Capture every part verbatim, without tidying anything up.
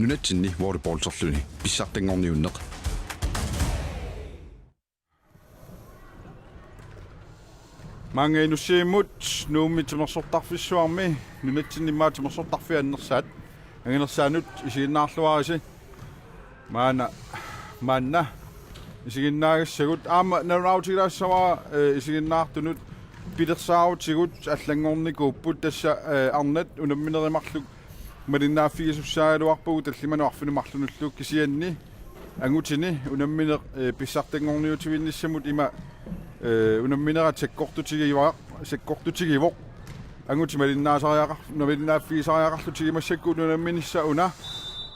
Nunatsinni volleyballserluni pissartanngorniunneq. Maanga Inussivimmut Nuummi timersortarfissuarmi nunatsinni immaqa timersortarfiit annersaat anginersaanut isiginnaarluarisi. Maanna, maanna isiginnaagassagut aamma nalunaarutigilaassavara, eh, isiginnaartunut pilersaarutigut allanngornikuupput tassa, eh, arnat unamminerit marluk malinnaaffigisussaagaluarpagut tallimanut arfineq-marlunullu kisianni angutini unammineq, eh, pissartanngorniutivinnissamut ima, eh, unamminerat sakkortutigiva-, sakkortutigivoq. Angutit malinnaasariaqar-, malinnaaffigisariaqarlutigit massakkut unamminissaq una,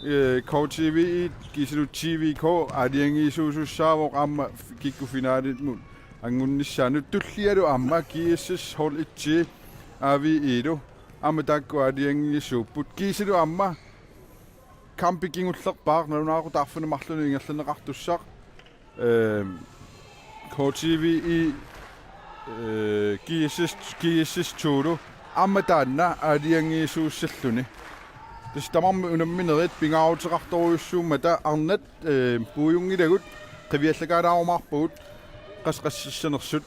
eh, K T V E kiisalu T V K aalajangiisuusussaavoq aamma kikkut finalimut angunnissaannut tullialu aamma G S S hold et A V E-lu aamma taakku aalajangiisuupput kiisalu aamma kampi kingullerpaaq nalunaaqutaq arfineq-marlunut ingerlanneqartussaq, ehm, K T V E, eh, G S S, G S S to-lu aamma taanna aalajangiisuussalluni. Tassa tamarmik unamminerit pingaaruteqartorujussuummata arnat, eh, puiunngilagut qiviallakaalaarumaarpagut qassit qassissanersut.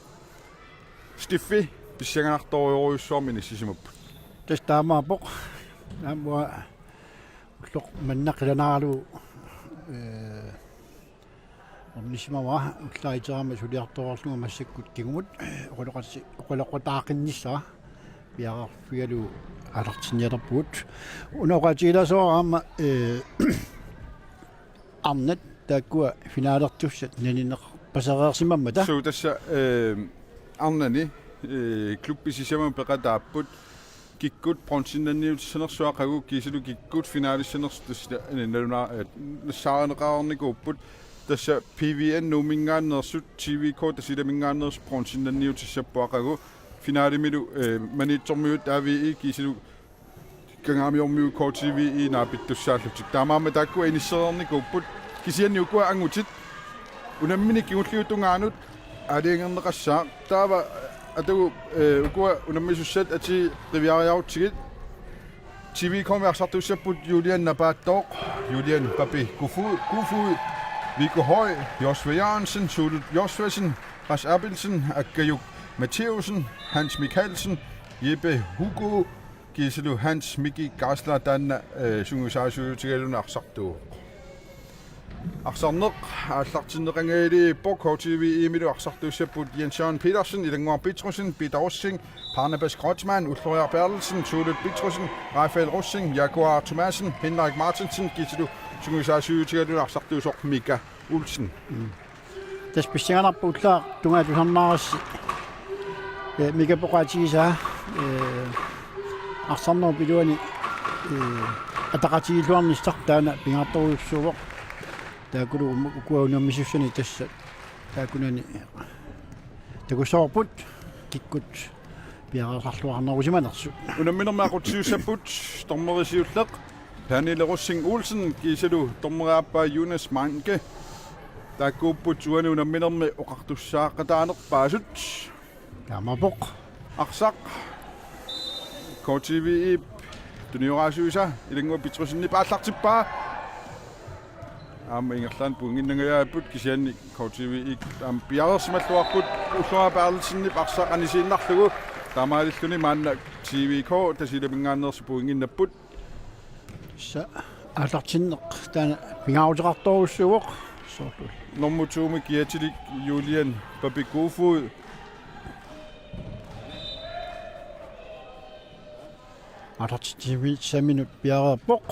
Stiffi pissanganartorujorujussuarmik inissisimapput. Tassa taamaappoq. Aamma ulloq manna qilanaaralugu, eh, ornissimavara ullaaq iterama suliartorlugu massakkut kingumut, eh, oqaloqati-, oqaloqataaqinnissara piareerfigalugu aallartinnialerpugut. Una oqaatigilaassuara aamma, eh, arnat taakkua finalertussat nanineqarpasereersimammata. Suu tassa, eh, arnani, eh, klubbit sisamat peqataapput kikkut bronzinnanniutissanersut aqagu kiisalu kikkut finalissanersut tassa naluna-, eh, nassaarineqareernikuupput tassa P V N Nuumminngaanneersut T V K Tasiilaminngaanneersut bronzinnanniutissapput aqagu finalemilu, eh, Maniitsormiut A V E kiisalu Kangaamiormiut K T V E naapittussaallutik. Taamaammat taakkua inissereernikuupput kisianni ukua angutit unammineq kingulliup tungaanut aalajangerneqassaaq. Taava atagu, eh, ukua unammisussat atii qiviariarutsigit. T V K-mi arsartuussapput Julian Napaattooq, Julian Papi Kufui, Kufui, Viggo Høj, Josva Jørgensen, Suulut Josvasen, Ras Abelsen, Akkajuk Mathæussen, Hans Mikaelsen, Jeppe Hugo, kiisalu Hans Miki Geisler taanna, eh, sungiusaasuutigaluni arsartuuvoq. Arsarneq aallartinneqanngilaq K T V E-milu arsartuussapput Jens Jørgen Petersen, Ilannguaq Petrussen, Peter Rosing, Barnabas Kreutzmann, Ulloriaq Berthelsen, Suulut Petrussen, Rafael Rosing, Jaguar Thomassen, Henrik Martinsen, kiisalu sungiusaasuutigaluni arsartuusoq Mika Olsen. Mm. Tassa pissanganarpoq ullaaq tungaa tusarnaarassi, eh, Mikap oqaatigisaa, eh, arsarnerup iluani, eh, ataqatigiilluarnissaq taanna pingaartorujussuuvoq. Taakkulu um-, ukua unammisussanik tassa taakkunani takussavarput kikkut piareersarluarnerusimanersut. Unamminermi aqutsisussaapput dommerit siulleq Pernille Rosing Olsen kiisalu dommeriaappaa Jonas Manke. Taakkuupput uani unamminermi oqartussaaqataanerpaasut. Taamaappoq. Arsaq K T V E-p tunioraasuisa Ilannguaq Petrussenip aallartippaa. Aamma ingerlaannaq pointinnangajaapput kisianni K T V E aamma piareersimalluarput Ulloriaq Berthelsenip arsaq anisiinnarlugu. Taamaalilluni maanna T V K Tasiilaminngaanneersut pointinnapput. Tassa aallartinneq taanna pingaaruteqartorujussuuvoq. Soorlu. Nummer to-mi kiatilik Julian Papi Kufui. Aallartitsissaminut piareerpoq.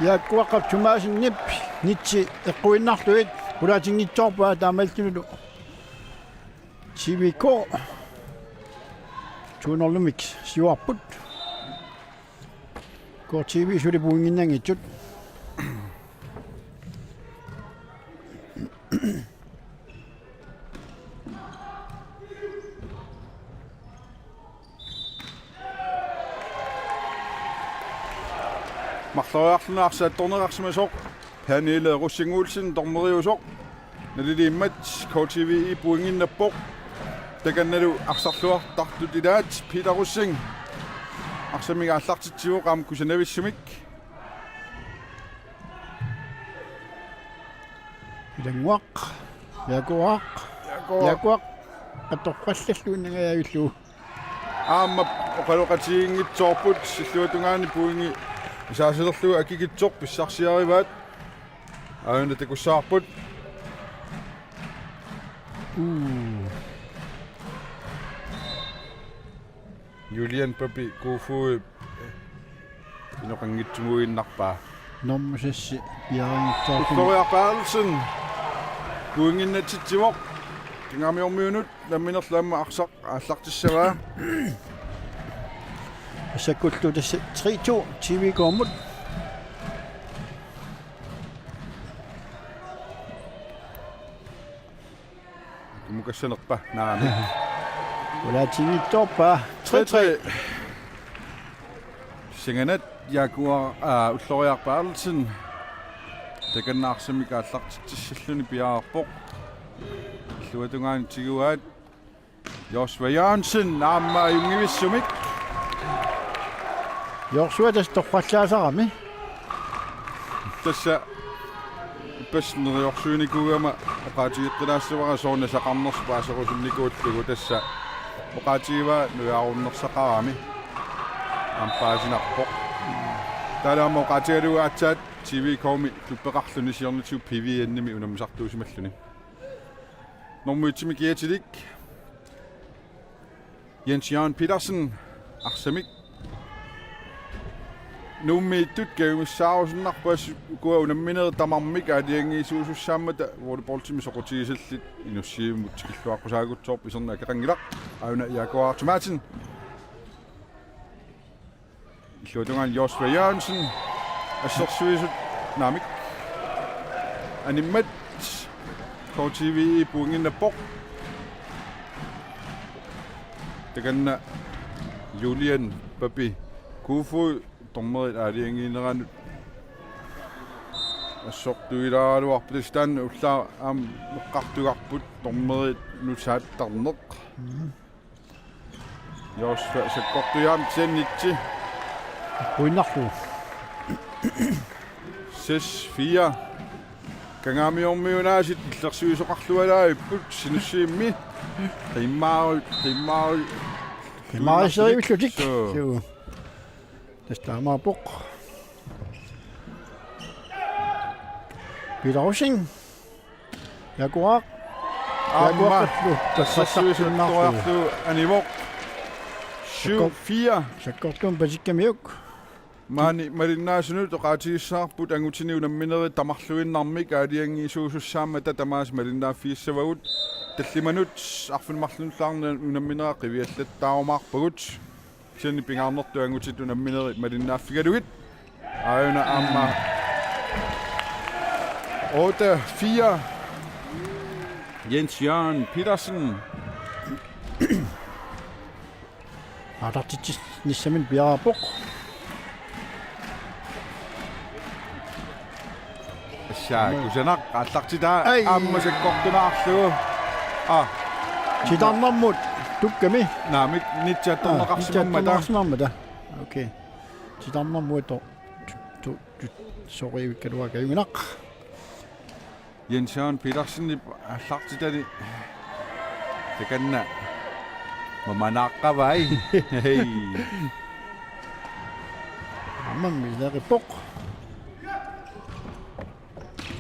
Jaguar Thomassenip nitsi eqquinnarlugit qulaatinngitsoorpaa taamaalillunilu T V K to nul-imik siuarput. K T V suli pointinnanngitsut. Marloriarluni arsaq attorneqarsimasoq Pernille Rosing Olsen dommeriusoq. Naliliimmat K T V E pointinnappoq. Takannalu arsarluartartut ilaat Peter Rosing. Arsamik aallartitsivoq aamma kusanavissumik. Ilannguaq. Jakuaq. Jakuaq. Jakuaq. Atorfallalluinnangajavittoq. Aamma oqaloqatiginngitsoorput illuatungaani pointi isaasalerlugu akikitsoq pissarsiarivaat. Aajuna takussavarput. Uu. Julian Papi Kofod inoqanngitsumuinnarpaa. Normu seks piareersoq. Ulloriaq Berthelsen. Pointinnatsitsivoq. Kangaamiormiunut namminerlu aamma arsaq aallartissavaa. Sakkullu tassa tre to T V K-mut. Kimukassanerpa naami. Ulaatigiittoorpa. Tre tre. Singanat Jakuaq, aa, Ulloriaq Berthelsen. Takanna arsamik aallartitsissalluni piareerpoq. Illuatungaani tiguaat. Josva Jørgensen aamma ajunngivissumik. Josva tassa torfallaasarami. Tassa ippassaq neriorsuinikuugama oqaatigeqqilaassavara soorunami saqarnersoq paaserusunnikuullugu tassa oqaatigivaa nujaarunnersaqarami. Aamma paasinarpoq. Taalaamma oqaatigalugu aatsaat T V K-mi klubbeqarluni siornatigut P V N-imi unammisartuusimalluni. Normu et-imi kiatilik Jens Jørgen Petersen arsamik Nuummiittut kajumissaarusunnarpoq, ukua unamminerit tamarmik aalajangiisuusussaammata volleyballimi soqutigisallit inussivimmut tikilluaqqusaagut, soorlu iserneq akeqanngilaq. Aajuna Jakob Arthur Madsen. Illuatungaani Josva Jørgensen. Assersuisut naamik. Animmat K T V E pointinnappoq. Takanna Julian Papi Kofod dommerit aalajangiineranut assortuilaaraluarput, tassa taanna ullaaq aamma eqqartugarput dommerit nusaattarneq. Mhm. Josva sakkortujaamik kisianni. Puinnarlugu. Seks fire. Kangaamiormiunaasit illersuisoqarlualaavipput Sinusivimmi. Qimmaaru, qimmaaru. Qimmaariserivillutik. Suu. Suu. Tassa taamaappoq. Peter Rosing. Jakob. Aamma. Jakob. Assersuisut toriarlugu anivoq. Syv fire. Sakkortuumik patikkamiuk. Maani malinnaasunut oqaatigissavarput angutini unamminerit tamarluinnarmik aalajangiisuusussaammata tamaasa malinnaaffiissavagut. Tallimanut arfineq-marlunullu aamma unamminerat qiviallattaarumaarpagut. Kisianni pingaarnertut angutit unamminerit malinnaaffigalugit. Aajuna aamma otte fire. Jens Jørgen Petersen. Aallartitsissaminut piareerpoq. Tassa kusanaq aallartitaa. Ai. Aamma sakkortunaarlugu. Aa. Titarnermut tukkami. Naamik, nitsi attorneqarsimammata. Aa, nitsi attorneqarsimammata. Okay. Titarnermut to, to, to, soqiuvikkaluaq kajuminaq. Jens Jørgen Petersenip aallartitani takanna mamanaaqqavai. Hei. Aamma misileqippoq.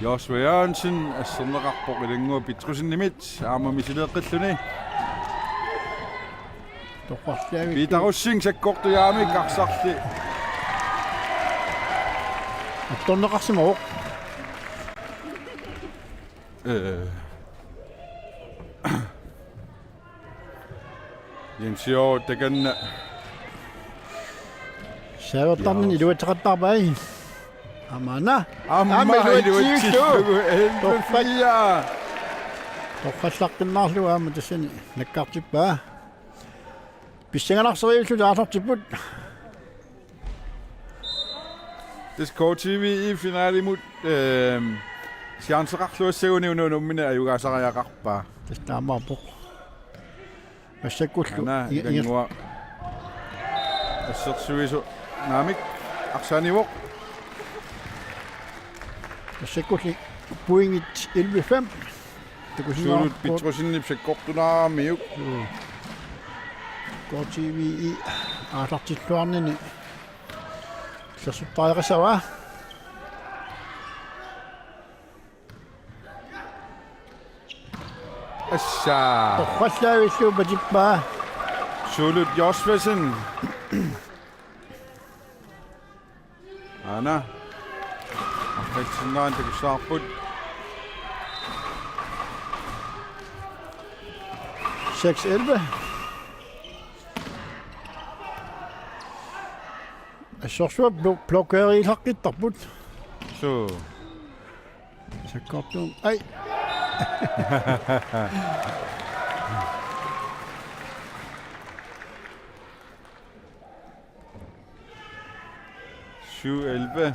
Josva Jørgensen asserneqarpoq Ilannguaq Petrussenimit, aamma misileeqqilluni. Toqqarsiavik. Peter Rosing sakkortujaamik arsarli. Attorneqarsimavoq. Ee. Jens Jørgen takanna. Saavertarnini iluatseqattaarpai. Aamma una. Aamma, aamma iluatsillugu. Iluatsillugu. Elleve fire. Torfallaqqinnaarlugu aamma tassani nakkartippaa. Pissanganarsereerlutik aallartipput. Tassa K T V E finalimut, ehm, chanceqarluassaguni una unammineq ajugaasariaqarpaa. Tassa taamaappoq. Massakkullu. Aana i-, i-, ilannguaq. Assersuisoq naamik arsaanivoq. Massakkullu pointit elleve fem. Takusinnaavarput. Suulut Petrussen sakkortunaaramiuk. Juu. K T V I aallartilluarnini illersuttariaqassavaa. Assa. Torrallaavillu patippaa. Suulut Josvesen. Aana. Arfalsinnaantakussaarput. Seks elleve. Assorsuaq blo-, blokeeriilaqqittarput. Suu. Sakkortuum. Ai. Syv elleve.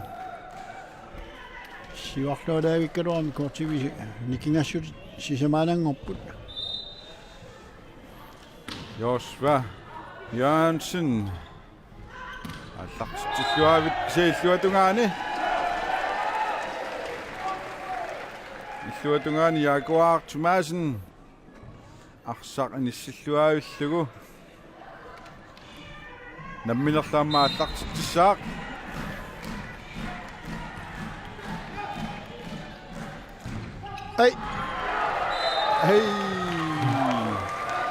Siuarlualaavikkaluarmi K T V nikingassut sisamaananngorput. Josva Jørgensen. Aallartitsilluaavik illuatungaani. Illuatungaani Jaguar Thomassen. Arsaq inissilluaavillugu. Namminerlu aamma aallartitsissaaq. Ai. Hej.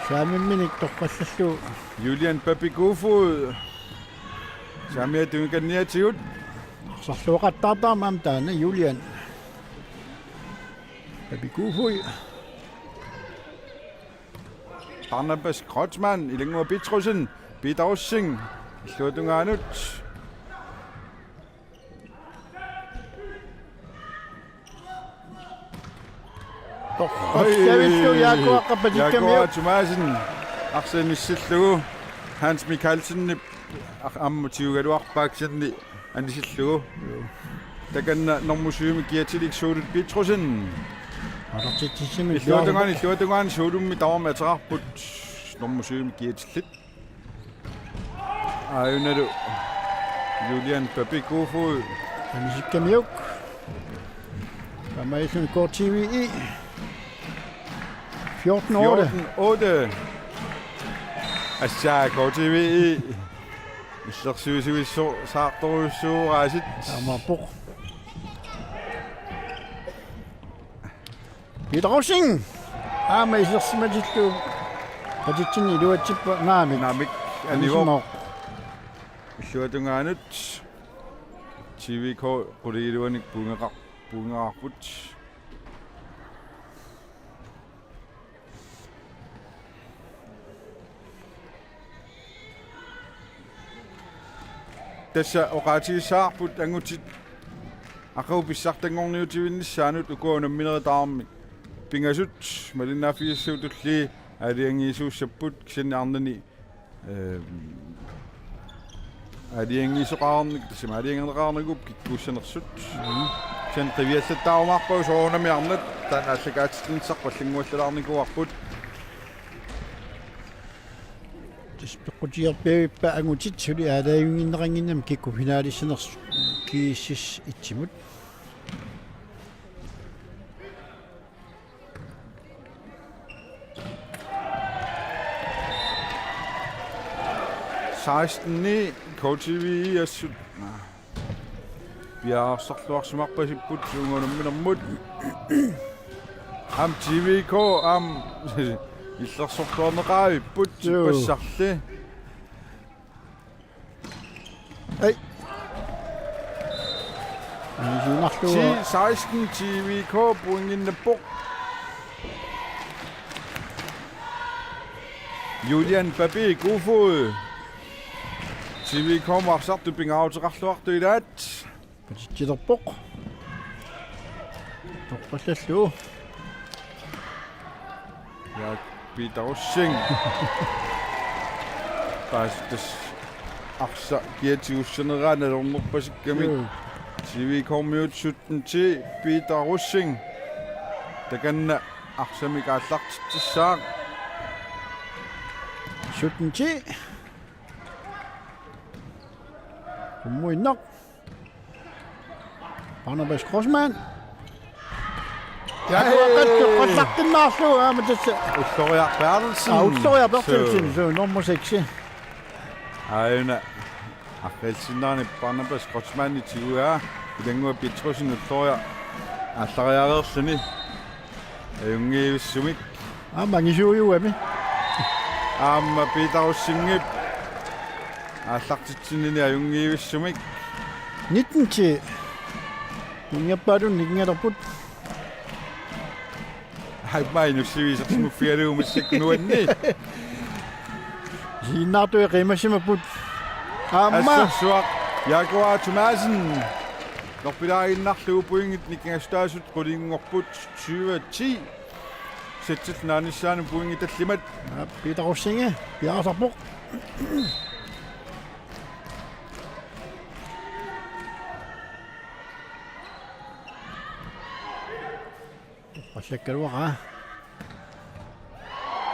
Saamimminik torrallallugu. Julian Papi Kofod. Saamiata tungakanniatigut. Arsarluaqattaartarami aamma taanna Julian Papi Kofod. Barnabas Kreutzmann, ilannguaq Petrussen, Peter Rosing, illuatungaanut. Oi, Jakob Patikkamio. Jakob Thomassen, arsaq inissillugu, Hans Mikkelsenip, ar-, aamma tiugaluarpaat kisianni anisillugu. Takanna normu syvimi kiatilik Suulut Petrussen. Aallartitsissimik. Illuatungaani, illuatungaani Suulummi tamarmik ateqarput normu syvimi kiatillit. Aajunalu Julian Papi Kofod. Anisikkamiuk. Taamaasilluni K T V I. Fjorten otte. Fjorten otte. Assa K T V I. Illersuisuissu-, saartorujussuuvoq aasiit. Taamaappoq. Peter Rosing. Aamma isersimatillugu. Patitsinni iluatsippoq naamik. Naamik. Anivoq. Anisimavoq. Illuatungaanut. T V K qulit iluanni pointeqar-, pointeqarput. Tassa oqaatigissavarput angutit aqagu pissartanngorniutivinnissaannut uku unamminerit tamarmik. Pingasut malinnaaffigisassat tulliani aalajangiisuussapput kisianni arnani, ehm, aalajangiisoqarnikuupput, tassami aalajangerneqarnikuupput kikkuussanersut. Mhm. Kisianni qiviallattaarumaarpagut soorunami arnat taanna aallakaatitsinissaat allannguallalaarnikuuarput. Tassa peqqutigerpivippat angutit suli aalajangiinneqannginnami kikkut finaalissanersut G S S et-imut. Seksten ni, K T V I assut. Piareersarluarsimarpasipput uunga unamminermut. Aamma T V K, aamma illersorluarneqareerput. Joo. Ippassarli. Ai. Anisiinnarlugu. Ti seksten T V K pointinnappoq. Julian Papi Kofod. T V K-mut arsartut pingaaruteqarluartut ilaat. Patitsilerpoq. Torrallallugu. Ja, Peter Rosing. Paasittas arsaq kiatigussanerani nalornerpasikkamik. Joo. T V K-miut sytten ti, Peter Rosing. Takanna arsamik aallartitsissaaq. Sytten ti. Umuinnaq. Barnabas Kreutzmann. Ja, hey! Qallaqqinnarlu, aamma tassa. Ulloriaq Berthelsen. Aa, Ulloriaq Berthelsen, so nummer seks. Aajuna. Arfalsinnaani Barnabas Kreutzmannip tiguaa. Ilannguaq Petrussen Ulloriaq aallariareerluni. Ajunngivissumik. Aamma angisuujuami. Aamma Peter Rosingip aallartitsinnini ajunngivissumik. Nitten ti. Nikingappaalunnik nikingalerput. Aamma inussiviusersimaffigalugu massakkut nuanni. Isiginnaartui qiimassimapput. Aamma. Assersuaq Jaguar Thomassen. Norpilaaginnarlugu pointit nikingassutaasut qulinngorput tyve ti. Setsillu naanissaanut pointit tallimat. Peter Rosing piareersarpoq. Qallakkaluaqaa.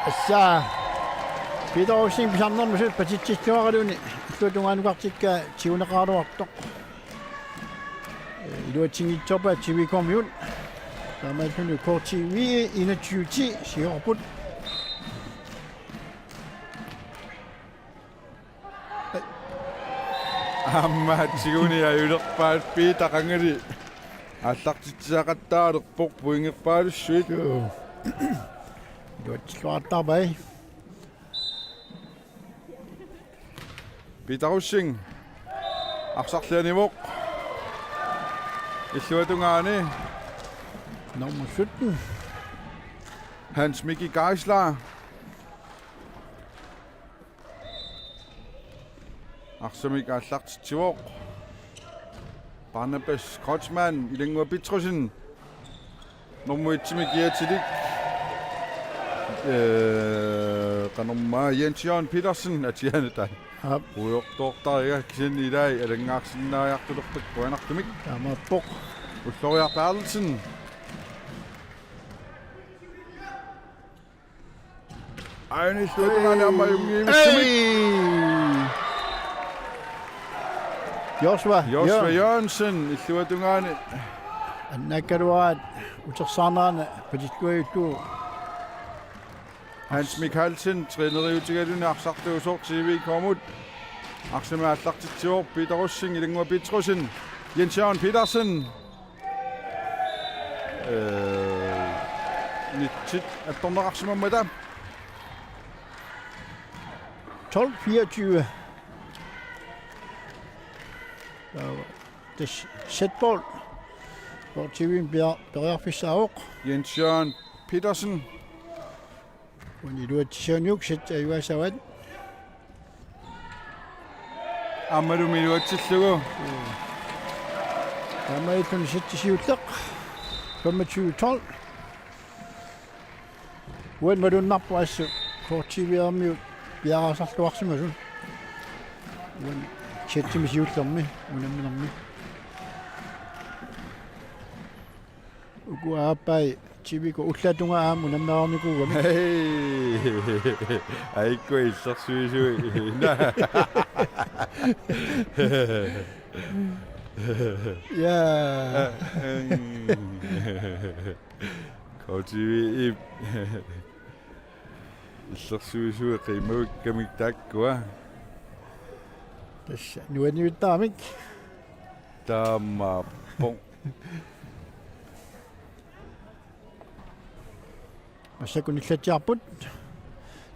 Assa. Peter Rosing pisarnermut suli patitsilluaraluni. Illuatungaanukartikka tiguneqaraluartoq. Iluatsinngitsoorpaa T V K-miut. Taamaalluni K T V enogtyve ti siorput. Aamma tiguneq ajulerpaat Peter qangali aallartitsisaqattaalerpoq pointerpaalussuit. Joo. Iluatsilluaqattaarpai. Peter Rosing. Arsarlianivoq. Illuatungaani. Nummer sytten. Hans Mikki Geisler. Arsamik aallartitsivoq. Barnabas Kreutzmann, Ilannguaq Petrussen. Nummer et-imik kiatilik. Ee, qanormaa Jens Jørgen Petersen, atiaanut taanna. Aap. Ujoqtoortariga kisianni ilai alanngaarsinnaariartulerput qujanartumik. Taamaappoq. Ulloriaq Berthelsen. Aajuna illuatungaani aamma ajunngivissumik. Ei! Joshua. Joshua Jørgen. Jørgensen illuatungaani. Annaakkaluaraat utersaarnerani patilluajuttuuvoq. Hans Mikkelsen træneriutigaluni arsartuusoq T V K-mut. Arsamik aallartitsivoq Peter Rosing, Ilannguaq Petrussen, Jens Jørgen Petersen. Ee, nitsit attorneqarsimammata. Tolv fireogtyve. Taava tassa setball. K T V-mi pia-, periarfissaavoq. Jens Jørgen Petersen. Uani iluatsissaaniuk set ajugaassavat. Aammalumi iluatsillugu. Taamaalilluni setti siulleq. Femogtyve tolv. Uani malunnarpoq assut K T V-miut piareersarluarsimasut. Uani settimi siullermi unamminermi. Uku aappai T V K ullatungaa aamma unammereernikuugami. Hei. Aikkua illersuisui. Ja. K T V-ip illersuisui qiimavikkamik taakkua. Tassa nuannivittaamik. Taamaappoq. Massakkut nillatsiarput.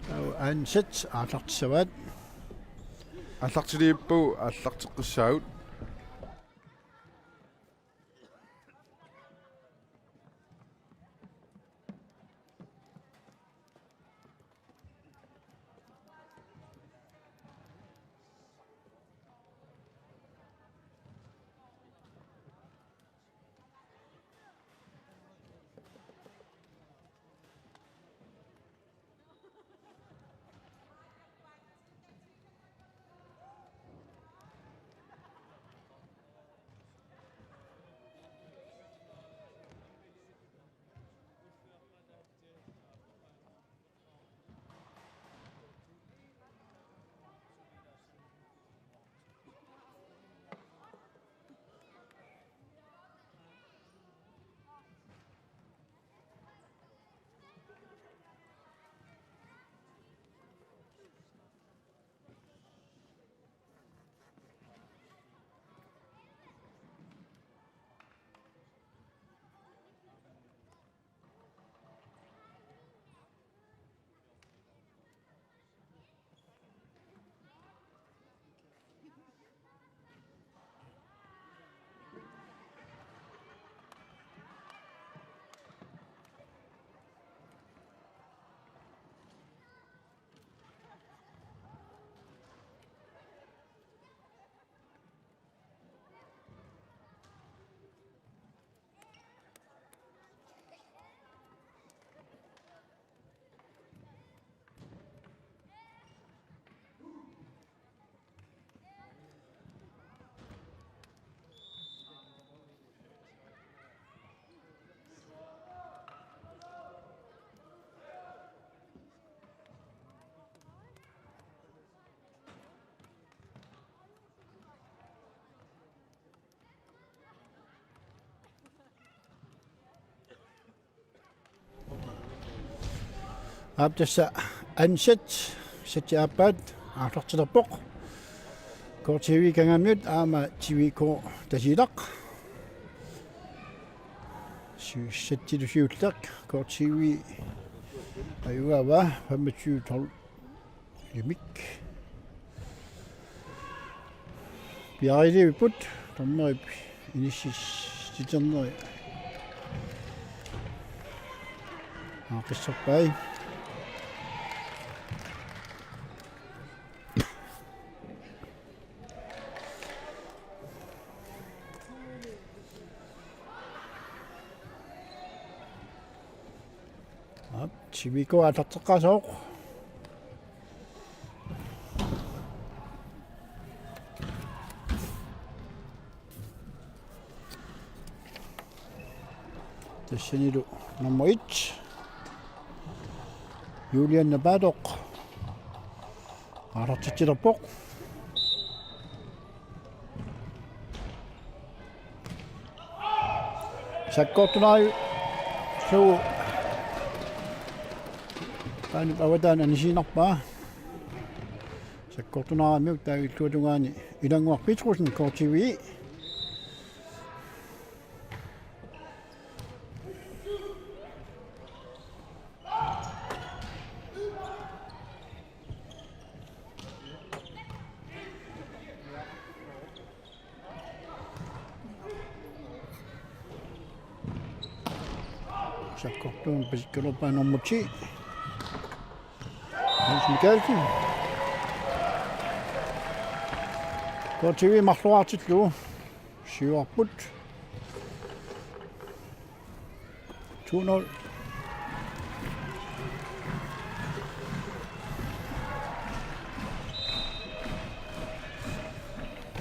Taava aansit aallartissavaat. Aallartiliippagu aallarteqqissaagut. Aap, tassa anden sæt, sætip aappaat aallartilerpoq. K T V Kangaamiut aamma T V K Tasiilaq. Siu-, sættilu siulleq K T V ajugaavaa femogtyve tolv. Imik. Piareerput, dommerip inissititerneri aaqqissorpai. Aap, T V K aallarteqqaasoq. Tassanilu nummer et, Julian Napaatoq, aallartitsilerpoq. Sakkortunaajusoq. Taanna avataan anisiinnarpaa. Sakkortunaaramiuk taava illuatungaani Ilannguaq Petrussen, K T V. Sakkortuumik pasikkaluarpaa nummer ti, Hans Mikaelsen. K T V marloriartillugu siuarput. To nul.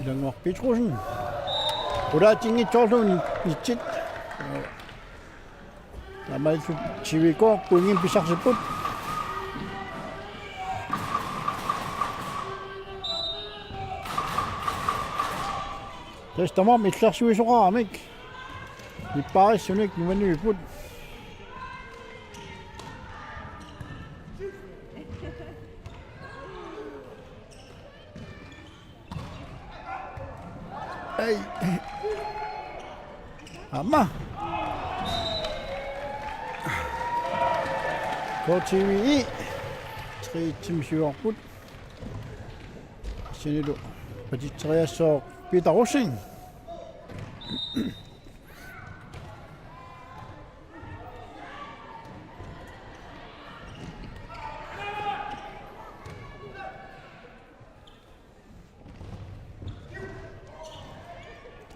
Ilannguaq Petrussen. Qulaatiinngitsoorlugu nitsit. Taamaalillutik T V K pointinik pissarsipput. Tassa tamarmik illersuisoqaramik. Nippaarissunik nuannivipput. Ei. Aamma. K T V E. Tre et-imik siuarput. Tassanilu patitseriassooq Peter Rosing.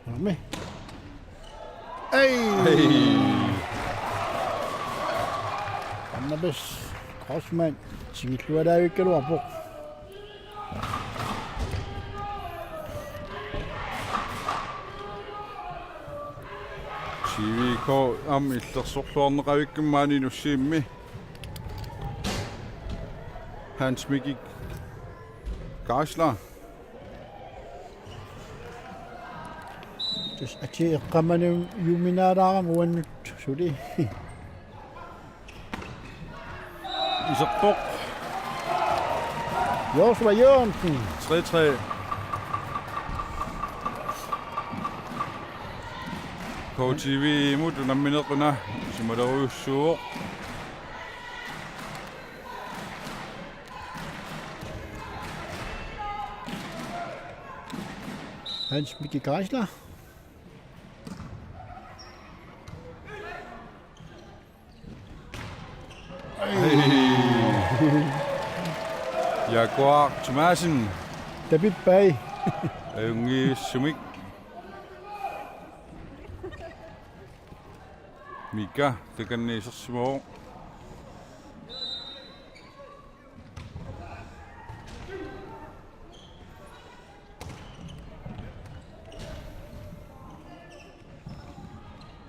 Aamma. Ei. Ei. Barnabas Kreutzmann tigullualaavikkaluarpoq. T V K aamma illersorluarneqavikkamik maani Nuussuarmi. Hans Mikki Geisler. Tassa atii eqqaamanerujuminaalaarami uannut suli. Iserpoq. Joshua Jørgensen. Tre tre. K T V-mut unammineq una isumalerujussuuvoq. Hans Mikki Geisler. Ei. Jaguar Thomassen. Tapippai. Ajunngivissumik. Mika takanna isersimavoq.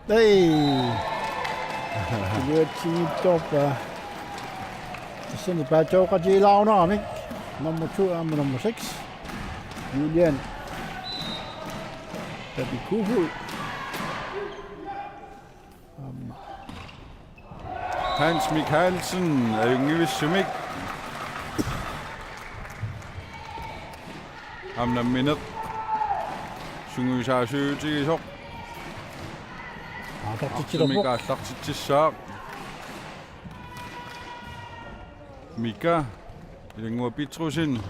Ei. Iluatsinngitsoorpaa. Tassani paatsoqatigilaarunarami. Nummer to aamma nummer seks. Julian Papi Kofod. Aamma. Hans Mikaelsen, ajunngivissumik. Aamma nammineq sungiusaasuutigisoq. Aallartitsilerpoq. Arsamik aallartitsissaaq. Mika, Ilannguaq Petrussen.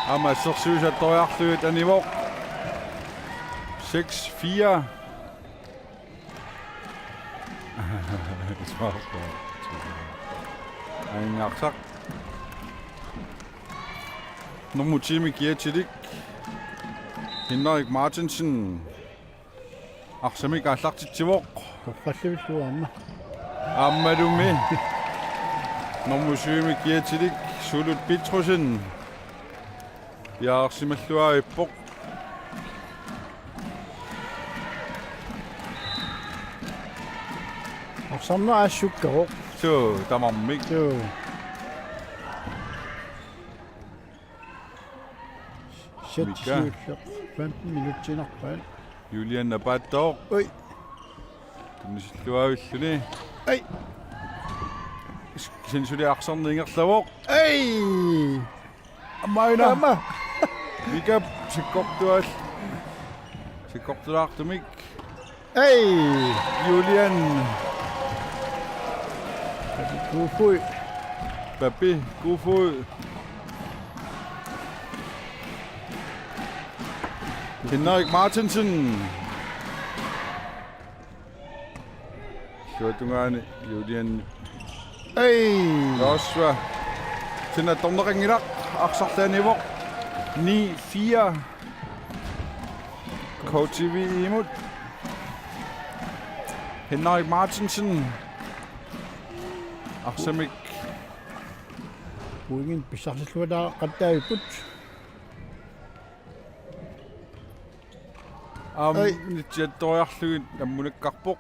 Aamma assersuisartoriarlugit anivoq. Seks fire. Aningaasaq. Nummer ti-mi kiatilik Henrik Martinsen. Arsamik aallartitsivoq. Toqqalluillu aamma. Aammalumi. Nummer syv-mi kiatilik Suulut Petrussen. Piareersimalluarpoq. Arsarneq assukkaroq. Suu, tamarmik. Suu. Sæt Mika. Siulleq femten minutsinarpaat. Julian Napaattooq. Ui. Tunnisilluavilluni. Ai. Kisianni suli arsarneq ingerlavoq. Ai. Aamma una. Aamma. Mika sakkortual-, sakkortulaartumik. Ei! Julian. Kofod. Papi Kofod. Henrik Martinsen. Illuatungaani Julian. Ei! Joshua. Sinna torneqanngilaq, arsarluanivoq. Ni fire. K T V-mut. Henrik Martinsen. Arsamik. Pointit pissarsilluataaqattaavipput. Aamma Ai. Nitsiattoriarlugit ammunakkarpoq.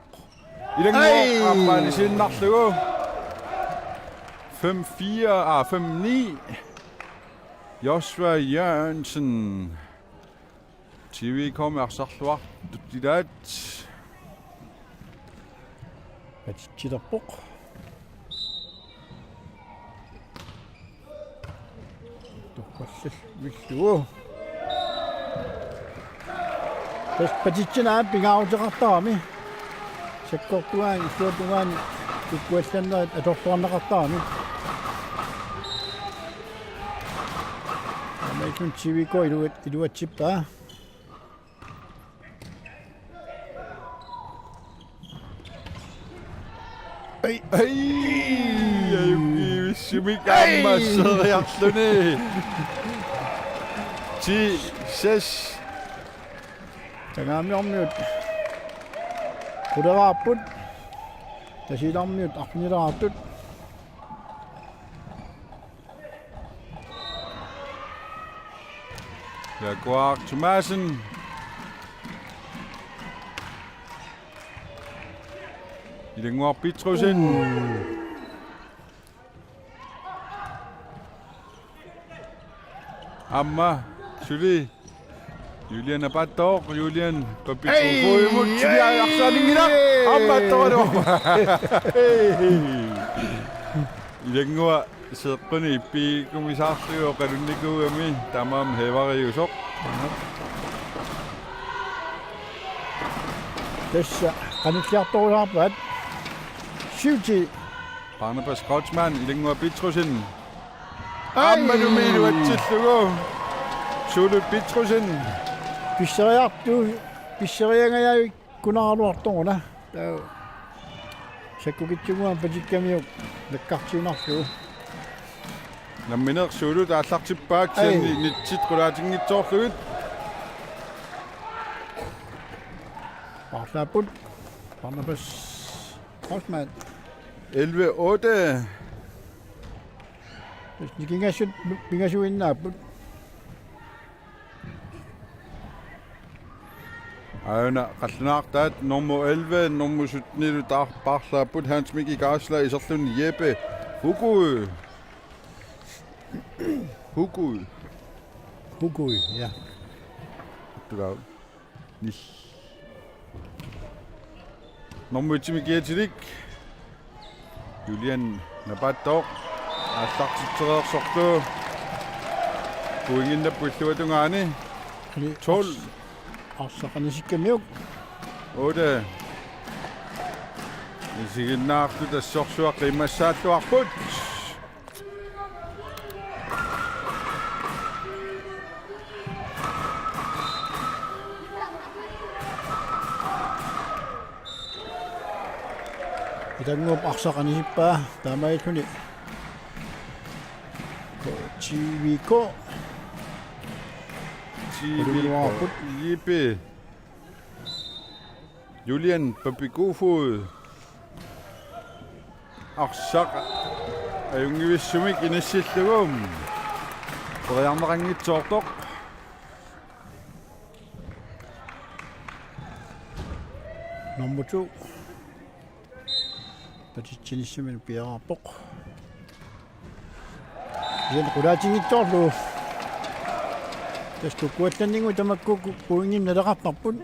Ilannguaq Ai. Aamma anisiinnarlugu. Fem fire, ah, fem ni. Joshua Jørgensen. T V K-mi arsarluartut ilaat. Patitsilerpoq. Toqqallallugu. Tassa patitsineq aamma pingaaruteqartarami. Sakkortugaani, illuatungaani, kukkuallannerit atorluarneqartarami. Aamma T V K iluat-, iluatsippaa. Ai. Ai. Ajunngivissumik Ai. Aamma seriarluni. Ti seks. Tangaamirmiut. Quleraarput. Tasiilarmiut arnileraartut. Jaguar Thomassen. Ilannguaq Petrussen. Aamma suli Julian Napaattooq, Julian Papitsufuimut suli arsaaninngilaq. Aamma attoraluarpoq. Ilannguaq seeqquni ippigikumisaarlugu oqalunnikuugami taamaammat heevariusoq. Tassa qanilliartorulaarpaat. Syv ti. Barnabas Kreutzmann, Ilannguaq Petrussen. Ai. Aammalumi iluatsillugu. Suulut Petrussen. Pisseriartu-, pisseriangajavik- Kunaarluartoruna. Taa. Sakkukitsunnguamik patikkamiuk nakkartiinnarlugu. Nammineq Suulut aallartippaat. Ai. Kisianni nitsit qulaatinngitsoorlugit. Paarlaapput. Barnabas Kreutzmann. Elleve otte. Nikingassut pingasuinnaapput. Aajuna qallunaartaat nummer elleve, nummer sytten-ilu taar-, paarlaapput Hans Mikkel Geisler iserluni Jeppe Hukui. Hukui. Hukui, ja. Tulaa. Nil. Nummer et-imi kiatilik. Julian napaattoq. Aallartitsereersorlu. Pointinnarpoq illuatungaani. Eli tolv. Arsaq anisikkamiuk. Otte. Isiginnaartut assorsuaq qiimmassaalluarput. Itannguup arsaq anisippaa taamaalilluni. T V K. T V K. J P. Julian Papikufod. Arsaq ajunngivissumik inissillugu. Periarneqanngitsoortoq. Nummer to. Patitsinissamik piareerpoq. Ian qulaatinngitsoorlu. Tassa Kuku Allanninnguit tamakku pointinik naleqartarput.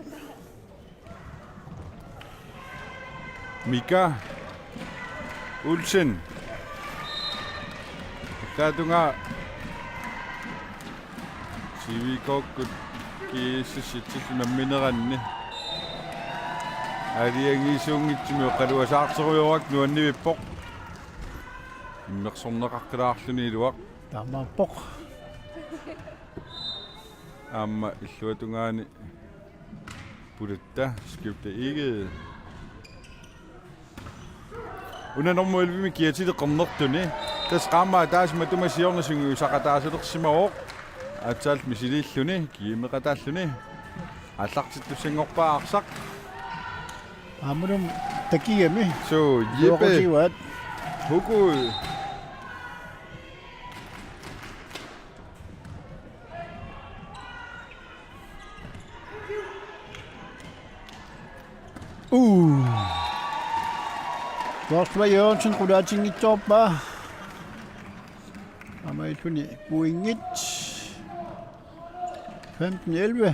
Mika Olsen. Taatunga T V K-kkut G S S-itsillu nammineranni. Aalajangiisuunngitsumik oqaluasaartorujoorlugu nuannivippoq. Immersorneqaqqilaarluni iluaq. Taamaappoq. Aamma illuatungaani pulatta Skøfte Egede. Una nummer elleve-mi kiatili qernertuni. Tassa qaammat ataaseq matuma siorna sungiusaqataasalersimavoq. Aatsaat misiliilluni, kiimeqataalluni. Aallartittussanngorpaa arsaq. Aammalumi takigami. Suu, Jeppe. Juoqutigaat. Huku. Uu. Joshua Jørgensen qulaatinngitsoorpaa. Aamma illuni pointit. Femten elleve.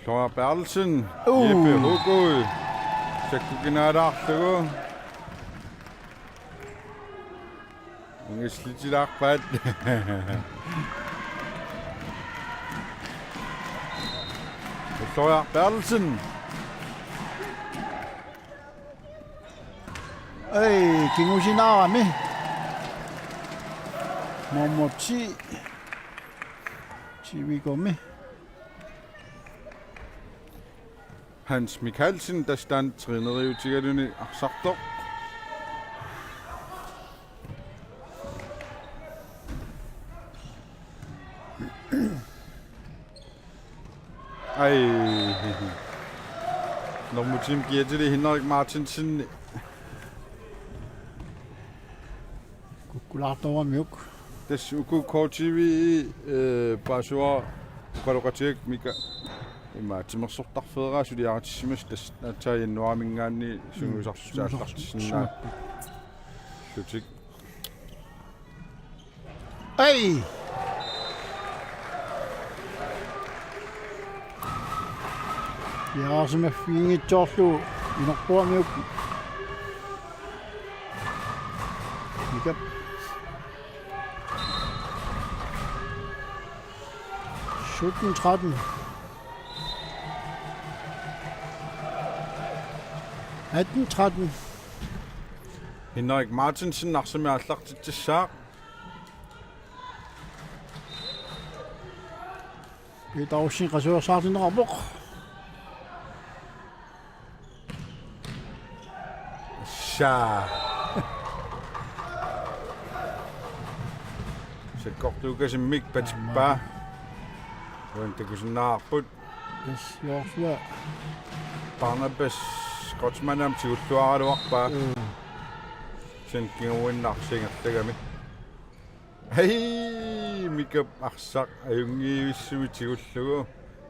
Flora Berthelsen. Uh. Jeppe Hukui. Sakkukinaalaarlugu. Ungislitilaarpaat. Flora Berthelsen. Ei, kingusinaarami. Nummer ti. T V K-mi. Hans Mikaelsen, tassa taanna træneriutigaluni arsartoq. Ai. Nummer ti-mi kiatili Henrik Martinsen. Kukkulaartoramiuk. Tassa uku K T V, eh, paasivara oqaloqatigaakka Mika. Ima timersortarfeeraa suliaritissimasut tassa aatsaat januaarimiingaanniit sungiusarlutik aallartissinnaallutik. Ei! Piareersimaffiginngitsoorlugu inorpuamiuk. Mikap. Sytten tretten. Atten tretten. Henrik Martinsen arsamik aallartitsissaaq. Peter Olsen qasuersaartinneqarpoq. Saa. Sakkortuukasimmik patippaa. Uani takusinnaavarput. Yes, Joshua. Barnabas Kreutzmann aamma tigulluaraluarpaa. Mm. Sen kinguinnarsingertagami. Hej, Mikap arsaq ajunngivissumik tigullugu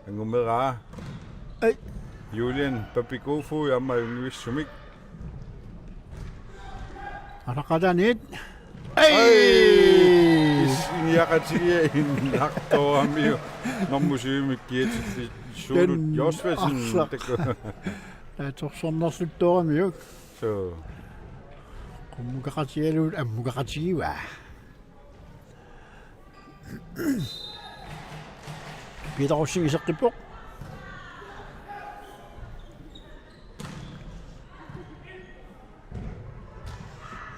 angumeraa. Ei. Julian Papikufo aamma ajunngivissumik. Araqataaniit. Ei. Ei. Is-, iniaqatigiinnartoramiuk. Nummer syv-mi kiatillit Suulut Josefsen. Arsaq. Taku-, Atorsornerluttooramiuk. Suu. Qummukaqatigalugu ammukaqatigivaa. Peter Rosing iseqqippoq.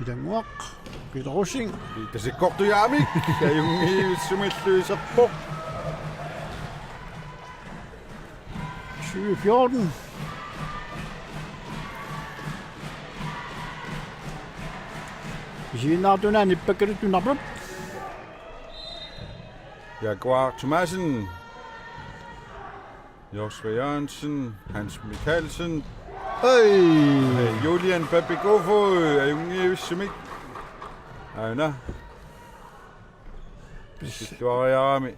Ilannguaq, Peter Rosing. Peter sikkortujaamik, ajunngivissumillu iserpoq. Tyve fjorten. Isiginnaartunut nippakkaluttuinnarput. Jaguar Thomassen. Joshua Jørgensen, Hans Mikkelsen. Hej! Julian Papikofo, ajunngivissumik. Aana. Pissilluariarami.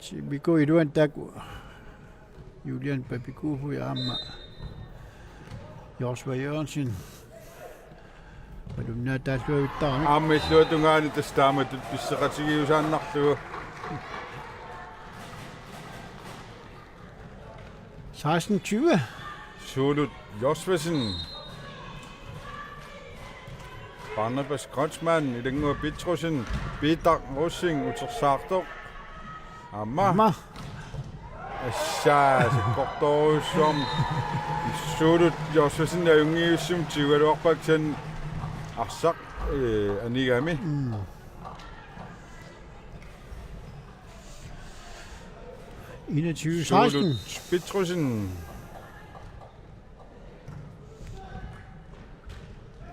T B K iluani taakku. Julian Papikofo ja aamma Joshua Jørgensen. Malunnaataalluavittaarami. Aamma illuatungaani tassa taamatut pisseqatigiusaannarlugu. Seksten tyve. Suulut Josvesen. Barnabas Kreutzmann, Ilannguaq Petrussen, Peter Rosing, utersaartoq. Aamma. Aamma. Assaa, sikkortorujussuarmik. Suulut Josvesen ajunngivissumik tigugaluarpaa kisianni arsaq, eh, anigami. Mm. Enogtyve seksten. Suulut Petrussen.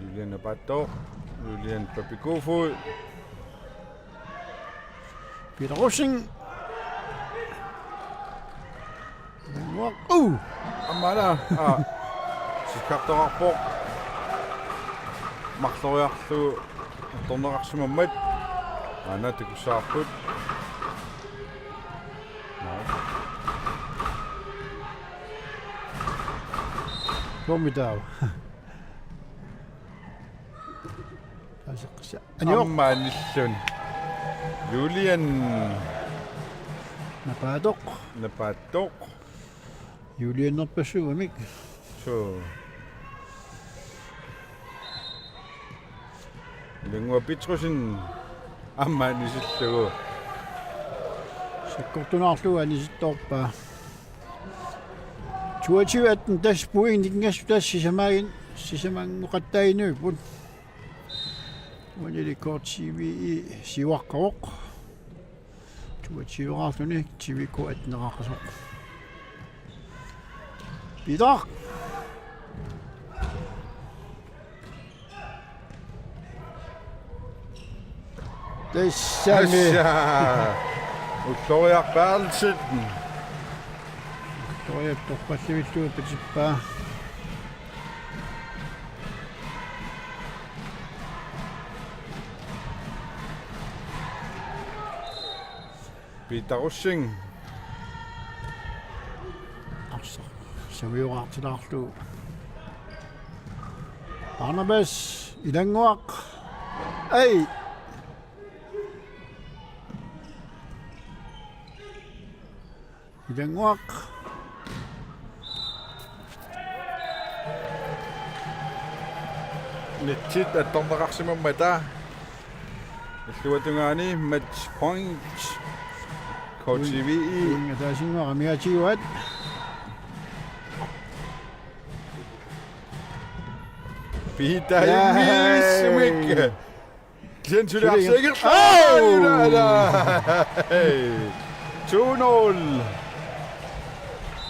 Julian Abato, Julian Papikofo. Peter Rosing. Uh. Aamma aana. Aa. Sikkartoqarpoq. Marloriarlugu attorneqarsimammat. Aana takussavarput. Formidabel. Taaseqqissa. Anioq. Aamma anillun. Julian. Napaatoq. Napaatoq. Julianerpassuamik. Suu. Ilannguaq Petrussen aamma anisillugu. Sikkortunaarlugu anisittoorpaa. Toogtyve atten tassa pointinik tassa sisamaagin-, sisamanngoqattaaginnarput. Uanili K T V E siuaqqavoq. Toogtyve-raarluni T V K atteneqarsoq. Peter. Tassami. Tassa. Ulloriaq Berthelsen. Ulloriaq torrallutillugu patippaa. Peter Rosing. Arsaq. Savioraartilaarlugu. Barnabas Ilannguaq. Ai. Ilannguaq. Netsit attorneqarsimammata. Illuatungaani match point. K T V E. Uinga taasinngua miatiuat. Peter Jai. Jimmy Smith. Jens Julian Jens. Sikker. Oh! Hey. To nul.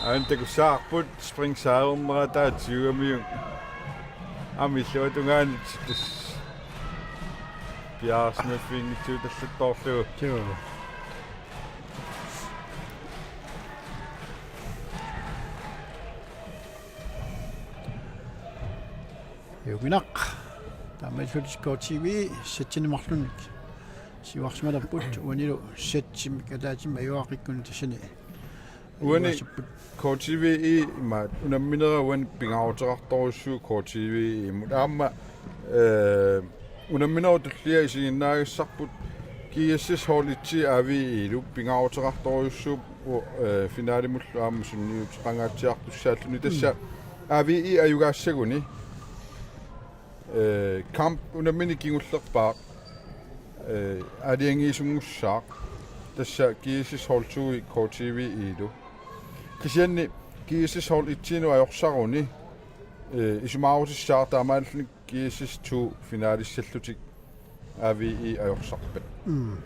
Aana takussavarput spring sejrernerata tiugamiuk. Aamma illuatungaani tassa piaarsimaffiginngitsuutallattoorlugu. Joo. Juminaq. Taamaalillutik K T V sættinik marlunnik siuarsimalerput uanilu sættimik ataatsimi ajuaaqqikkuni tassani. Uani ajuaassapput. K T V E imaat unamminera uani pingaaruteqartorujussuuvoq K T V E-mut. Aamma, eh, unamminerup tullia isiginnaagassarput GSS hold et-i A V E-lu pingaaruteqartorujussuupput, eh, finalimullu aamma sunniuteqangaatsiartussaalluni. Tassa A V E ajugaassaguni, eh, kamp unammineq kingullerpaaq, eh, aalajangiisunngussaq. Tassa GSS hold to-i K T V-lu. Kisianni GSS hold et-inut ajorsaruni, eh, isumaarutissaaq taamaalilluni GSS to finalissallutik A V E ajorsarpat. Mm.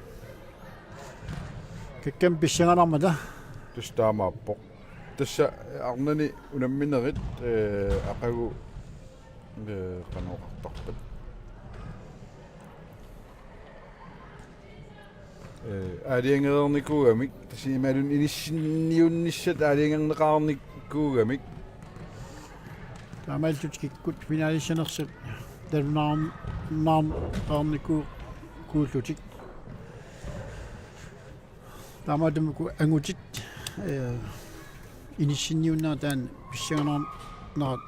Kakkami pissanganarmata. Tassa taamaappoq. Tassa arnani unamminerit, eh, aqagu, eh, qanoq oqartarpat. Eh, aalajangereernikuugamik, tassa imaluunniit inissinniunnissat aalajangerneqarnikuugamik. Taamaalillutik kikkut finalissanersut nalunaarn-, naarneqarniku-, kuullutik. Taamaattumik angutit, eh, inissinniunnerat taanna pissanganarnerat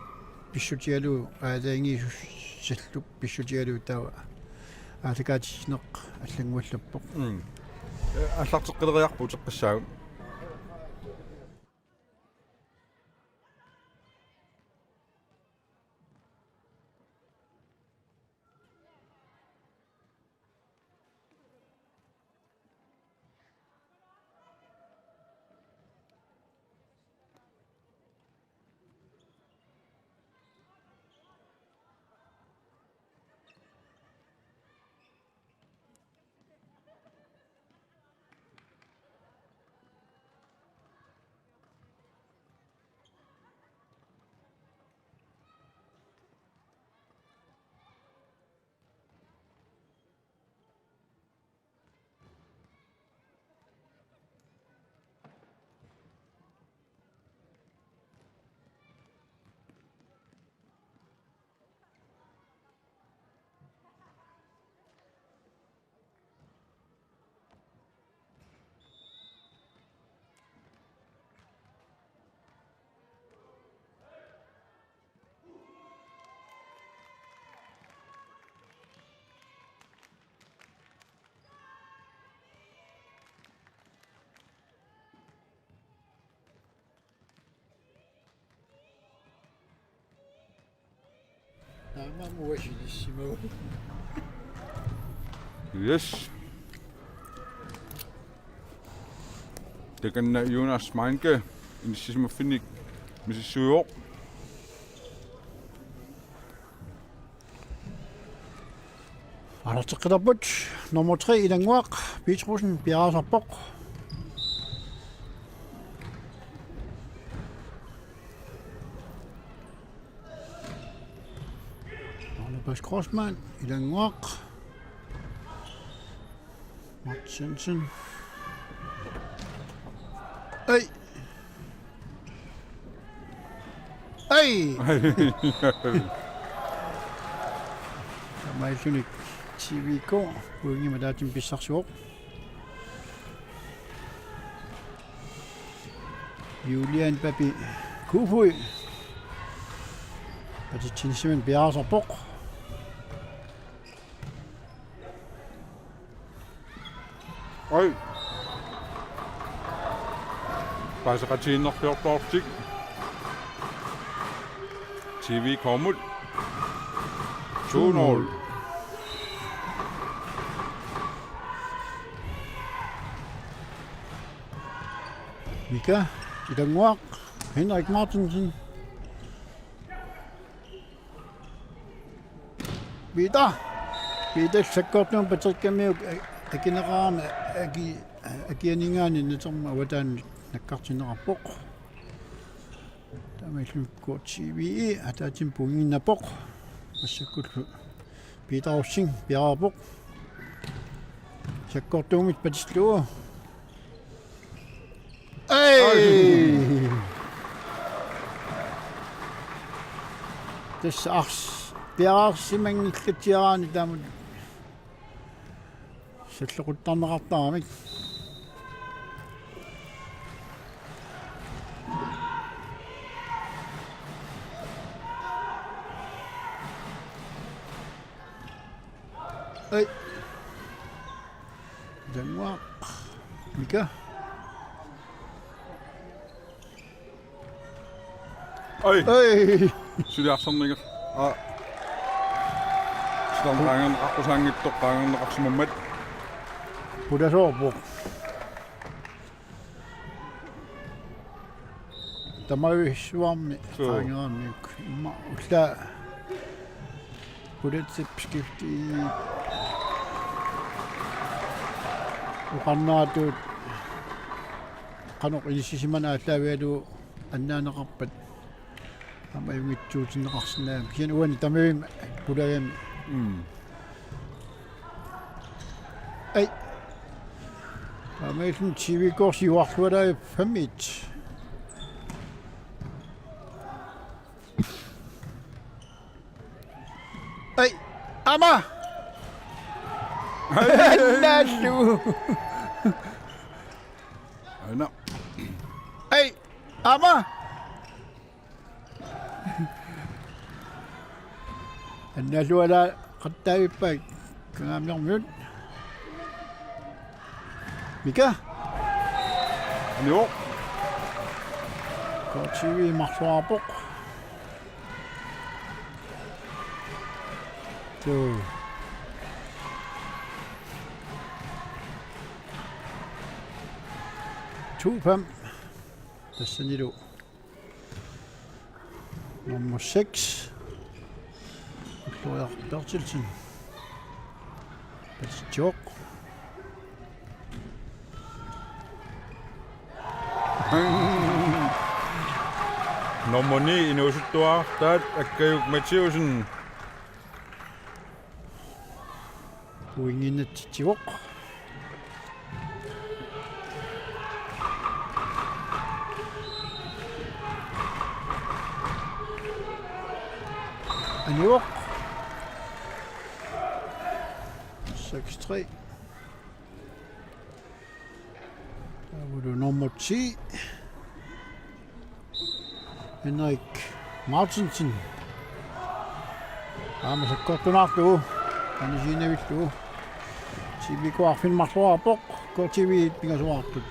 pissutigalugu aalajangiisussallugu pissutigalugu taava aallakaatitsineq allannguallappoq. Mm. Eh, aallarteqqileriarput uteqqissaagut. Taamaammat uanga sinissimavugut. Yes. Takanna Jonas Meinke inissisimaffinnik misissuivoq. Aallarteqqittarput nummer tre Ilannguaq Petrussen piareersarpoq. Arne Bas Grossmann, Ilannguaq. Martinsen. Ei! Ei! Taamaalilluni T V K pointimik ataatsimik pissarsivoq. Julian Papi Kofoed. Patitsinsimani piareersarpoq. Oj. Paaseqatigiinnerpiorlutik. T V K-mut. To nul. Mika, Ilannguaq, Henrik Martinsen. Peter. Peter sakkortuumik paterkamiuk a-, akineqarami aki-, akianinngaanniit naterma avataani nakkartinneqarpoq. Taamaalilluni K T V E ataatsimik pointinnappoq. Massakkullu Peter Rosing piareerpoq. Sakkortuumik patillugu. Ei! Tassa ars-, piareersimanngillatsiaraanni taamatut salloquttarneqartaramik. Ei. Danmark. Mika. Oj. Ei. Suli arsarniga. Aa. Suli qaangerneqartussaanngitsoq qaangerneqarsimammat. Pulasoorpoq. Tamavissuarmi. Suu. Qaangeramiuk. Immaqa ullaa. Pulatsip skifti. Oqarneratut qanoq inissisimani aallaavigalugu annaaneqarpat. Aamma ajunngitsuutinneqarsinnaammat. Kisianni uani tamavimmi pulagami. Mm. Ei. Taamaalilluni T V-kkoorsi juarlualaavipput fem et. Ei. Aamma. Naallu. Aana. Ei. Aamma. Annaalualaaqattaavippai Kangaamiormiut. Mika. Joo. K T V marluarpoq. Suu. To fem. Tassanilu. Nummer seks. Ulloq Berthelsen. Patsitsivoq. Nummer ni inuusuttuartaat Akkajuk Mathiussen. Pointinnaatsitsivoq. Anivoq. Seks tre. Taavalu nummer ti. Henrik Martinsen. Aamma sakkortunaarlugu. Anisiinavillugu. T V-kkoorfik marluarpoq. K T V pingasuartut.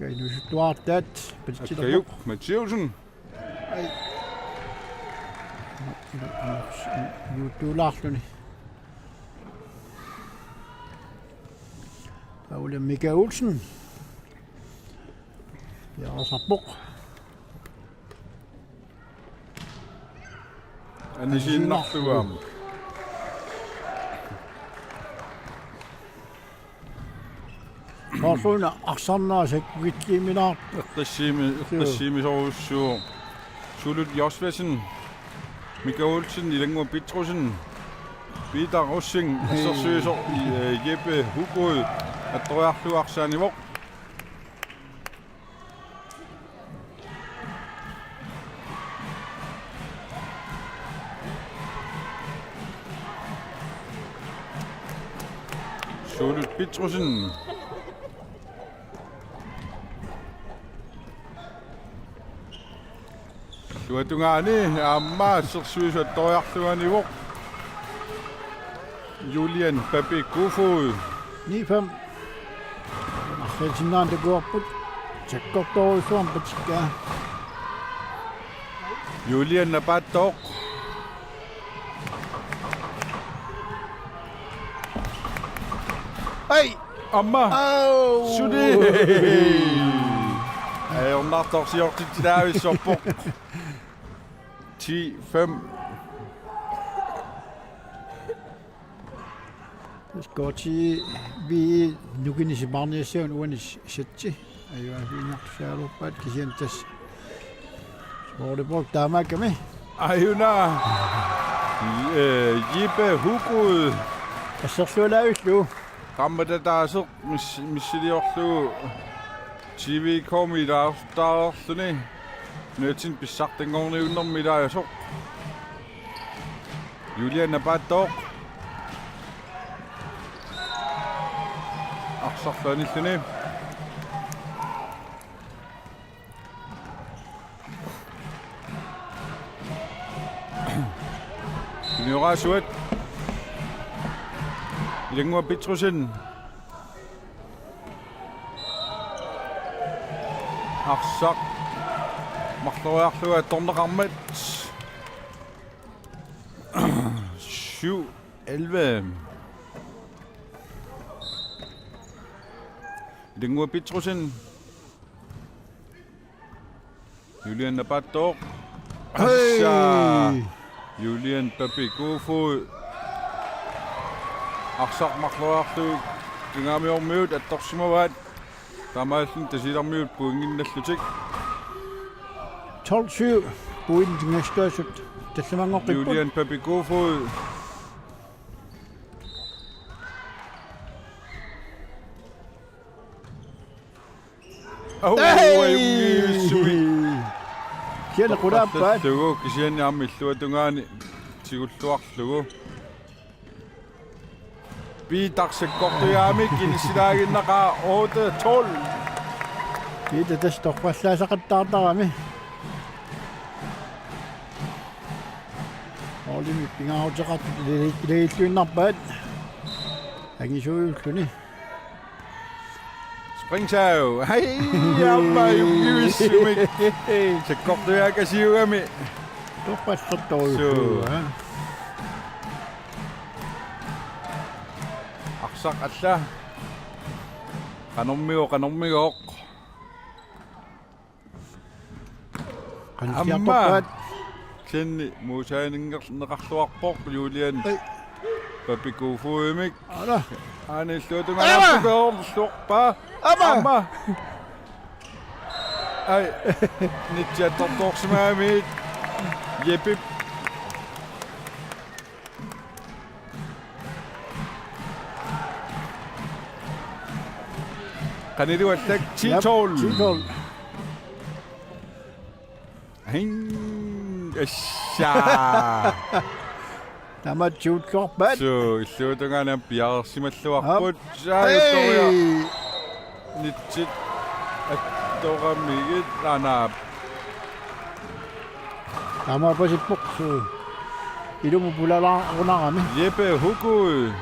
Inuusuttuartaat. Patsitsilerpoq. Akkajuk Mathiussen. Ai. Juuttulaarluni. Paula Mika Olsen. Piareersarpoq. Anisiinnarlugu aamma. Soorluuna arsarneq sakkukilliiminaartoq. Eqqissiimi-, eqqissiimisorujussuuvoq. Suulut Josvesen, Mika Olsen, Ilannguaq Petrussen, Peter Rosing, assersuisoq, eh, Jeppe Hugod, attoriarlugu arsaanivoq. Suulut Petrussen. Illuatungaani aamma assersuisoq attoriarlugu anivoq. Julian Pape Kofod. Ni fem. Arsaatsinnaanngikkaluarput. Sakkortoorujussuarmik patikkaa. Julian Napaattooq. Ai! Aamma. Au! Suli. Ajornartorsiortitsisarput. Ti fem. Skoti vi nukinisi barniassiun uanis setti. Ajua, vi nok særluppat kisianni tassa. Volleyball taamaakkami. Ajuna. Eh, Jeppe Hugod. Assersualaavillugu. Qaammatip ataaseq mis-, missiliorlugu T V-kkoormi ilaartaarluni. Nutsin pissartanngorniunnermi ilaasoq. Julian Napaattooq. Arsarluanilluni. Juniorasuat. Ilannguaq Petrussen. Arsaq marloriarlugu attorneqarmat. Syv elleve. Ilannguaq Petrussen. Julian Napaattoq. Hej! Assa! Julian Papi Kofod. Arsaq marloriarlugu Kangaamiormiut attorsimavaat. Taamaalilluni Tasiilarmiut pointinnallutik. Tolv syv. Pointit Kangaamiormiut tallimanngortipput. Julian Papi Kofod. Au, hej! Ajunngivissumik. Kisianni qulaappaat. Toqqallallugu, kisianni aamma illuatungaani tigulluarlugu. Peter sakkortujaamik inissilaaginnaqaaq otte tolv. Peter tassa toqqallaasaqattaartarami. Målimi pingaaruteqartut ilagilluinnarpaat. Angisuujulluni. Springsav. Hej, aamma ajunngivissumik. Sakkortujaakasiugami. Toqqallertorujussuuvoq, suu, ja. Arsaq alla. Qanormigooq, qanormigooq. Qanilliartorpaat. Aamma. Kisianni muusaaninngerneqarluarpoq Julian. Ei. Papi Kofodimik. Ala. Aana illuatungaani. Aamma. Aamma. Aamma. Ai. Nitsiattortoorsimagamiuk. Jeppe. Qaniluallak. Jep, ti tolv. Ti tolv. Hing, assa. Tamattuuttorpaat. Suu, illuatungaani piareersimalluarput. Aap. Saajuttoria. Ei. Nitsit attoramigit, naanaap. Taamaapasippoq, suu. Ilumut pulalaarunarami. Jeppe Hukui.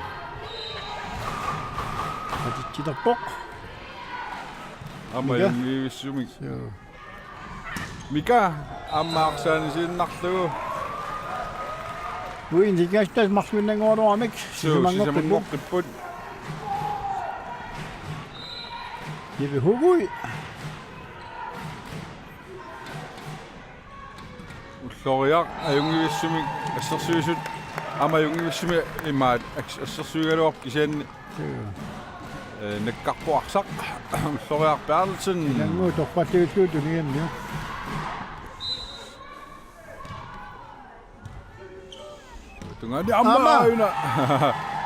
Qatitsilerpoq. Aamma Mika. Ajunngivissumik. Suu. Mika aamma arsaanisiinnarlugu. Uinsikkastas marluinnanngoraluaramik. Suu, sisamanngortipput. Sisamanngortipput. Jeppe Hukui. Ulloriaq ajunngivissumik assersuisut. Aamma ajunngivissumik imaat aks-, assersuigaluarpoq kisianni. Suu. Eh, nakkarpoq arsaq. Ulloriaq Berthelsen. Ilannguaq toqqalliullugu tunigamiuk. Tungaani aamma. Aamma. Aajuna.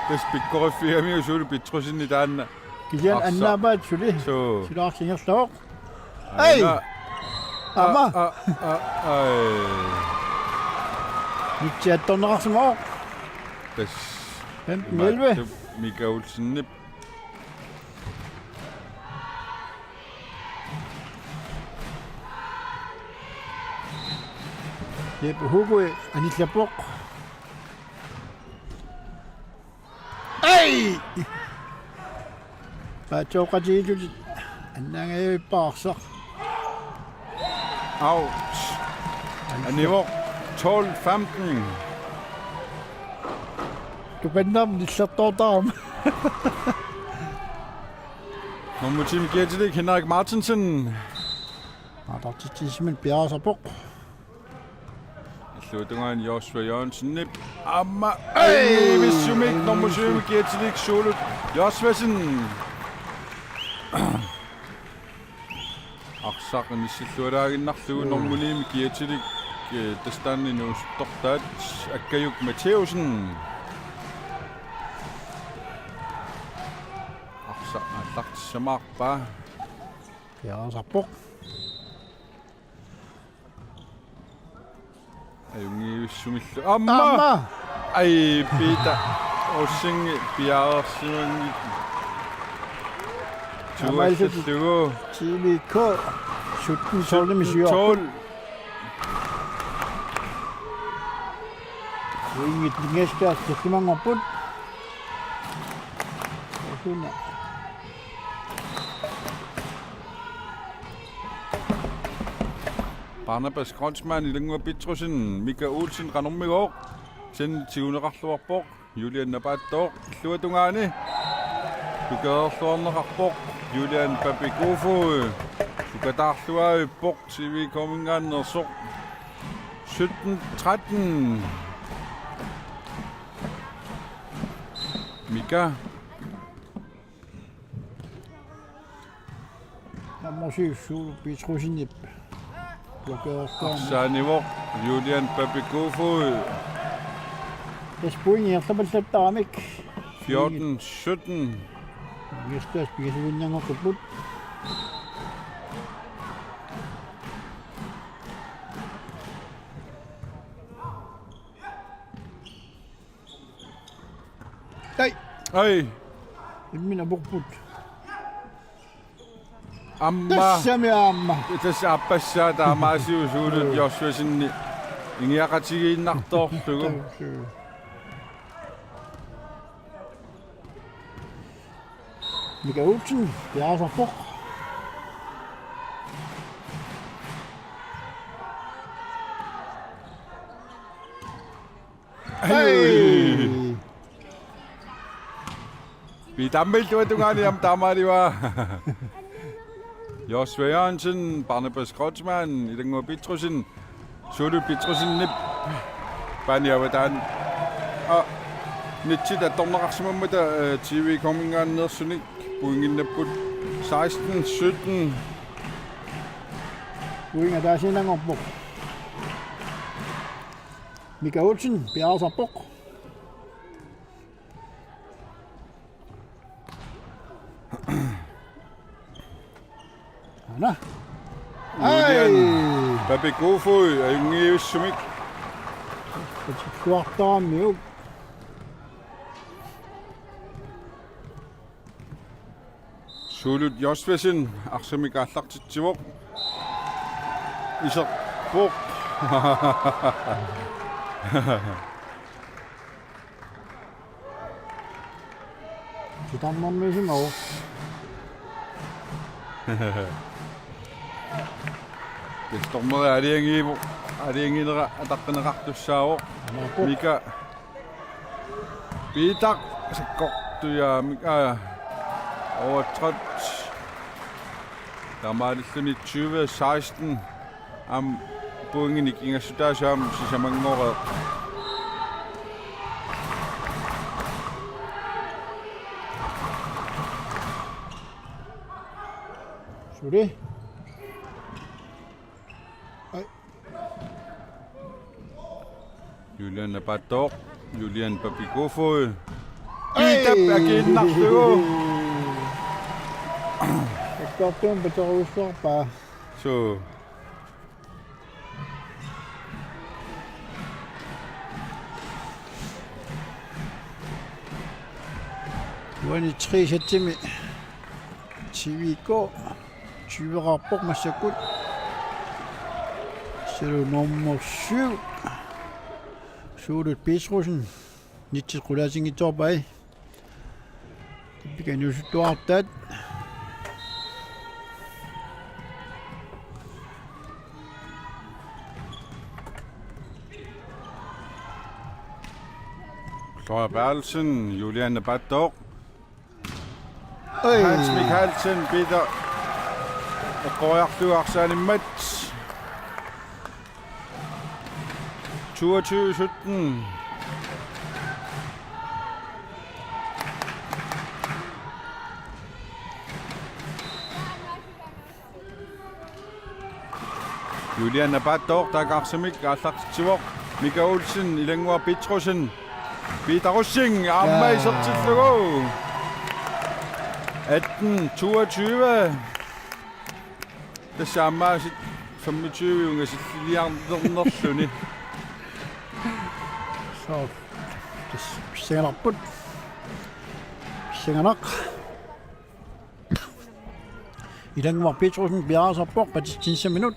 Tassa pikkoriffigamiuk suli Petrussenip taanna. Kisianni arsaq. Annaapaat suli. Suu. Sulaarsingerlavoq. Ei! Aajuna. Aamma. A, a, a, ai. Nitsiattorneqarsimavoq. Tassa. Femten elleve. Mika Olsenip. Jeppe Hukui anillappoq. Ei! Paatsooqatigiillutik annaangajavippaarsaq. Out. Anivoq tolv femten. Tupannarmi nillertoortarami. Nummer ti-mik kiatilik Henrik Martinsen. Aatartitsisumik piareersarpoq. Illuatungaani Joshua Jørgensenip aamma. Ei! Ajunngivissumik nummer syv-mik kiatilik Suulut Josvasen. Arsaq inissilluaraaginnarlugu. Mm. Nummer ni-mik kiatilik, eh, tassa taanna inuusuttortaat Akkajuk Matthæussen. Arsaq aallartissamaarpaa. Piareersarpoq. Ajunngivissumillu. Aamma! Aamma! Ai, Peter Rosing piareersimanngilaq. Aamma illit tuallallugu. T V K sytten tolv-imi siuarput. Tolv. Uinngit ningastaas tallimanngorput. Barnabas Kreutzmann, Ilannguaq Petrussen, Mika Olsen qanormigooq, sen tiguneqarluarpoq, Julian Napaattooq illuatungaani, tukeerluarneqarpoq, Julian Papikofo, sukataarluaavippoq, T V K-minngaanneersoq, sytten tretten. Mika. Nummer syv, Suulup Petrussenip. Blokerertaarami. Saanivoq Julian Papikofo. Tassa point ingerlapallattaramik. Fjorten sytten. Justas pigasuinnanngorput. Ai. Ai. Imminut aporput. Aamma. Tassami aamma. Tassa aappassaa taamaasivoq, Suulut Josefsenip ingiaqatigiinnartorlugu. Mika Olsen, piareersarpoq. Ai. Piitaammi illuatungaani aamma taamaalivaa. Joshua Jørgensen, Barnabas Kreutzmann, Ilannguaq Petrussen, Suulut Petrussenip paani avataani. Aa, nitsit attorneqarsimammata, eh, T V K-minngaanneersunik pointinnapput seksten sytten. Point ataasiinnanngorpoq. Mika Olsen, piareersarpoq. Aana. Julian. Ai. Papikofo, ajunngivissumik. Patikkuartarammiuk. Suulut Josefsen arsamik aallartitsivoq. Iserpoq. Titarnermiisimavoq. Titarneri aalajangiivoq, aalajangiinera ataqqineqartussaavoq. Mika. Peter sakkortujaamik, aa, overtrådt. Taamaalilluni tyve seksten. Aamma pointinik ingassutaasut aamma sisamanngoreerput. Suli. Ai. Julian Napaattooq, Julian Papikofo. Ai. Piitap akiinnarlugu. Sakkortuumik paterujussuarpaa. Suu. Uani tre sættimi T V K tyveqarpoq massakkut. Sulu nummer syv. Suulut Petrussen. Nitsit qulaatinngitsoorpai. Pikanuusuttuartaat. Flora Berthelsen, Julian Napaattooq. Oj. Hans Mikkelsen, Peter. Eqqoriarlugu arsaanimmat. Toogtyve sytten. Julian Napaattooq taakku arsamik aallartitsivoq. Mika Olsen, Ilannguaq Petrussen. Peter Rosing, aamma. Jaa. Isertillugu. Atten toogtyve. Tassa aamma sit femogtyve ungasilliliarnerluni. Suu, tassa pissanganarput. Pissanganaq. Ilannguaq Petrussen piareersarpoq patisitsinissaminnut.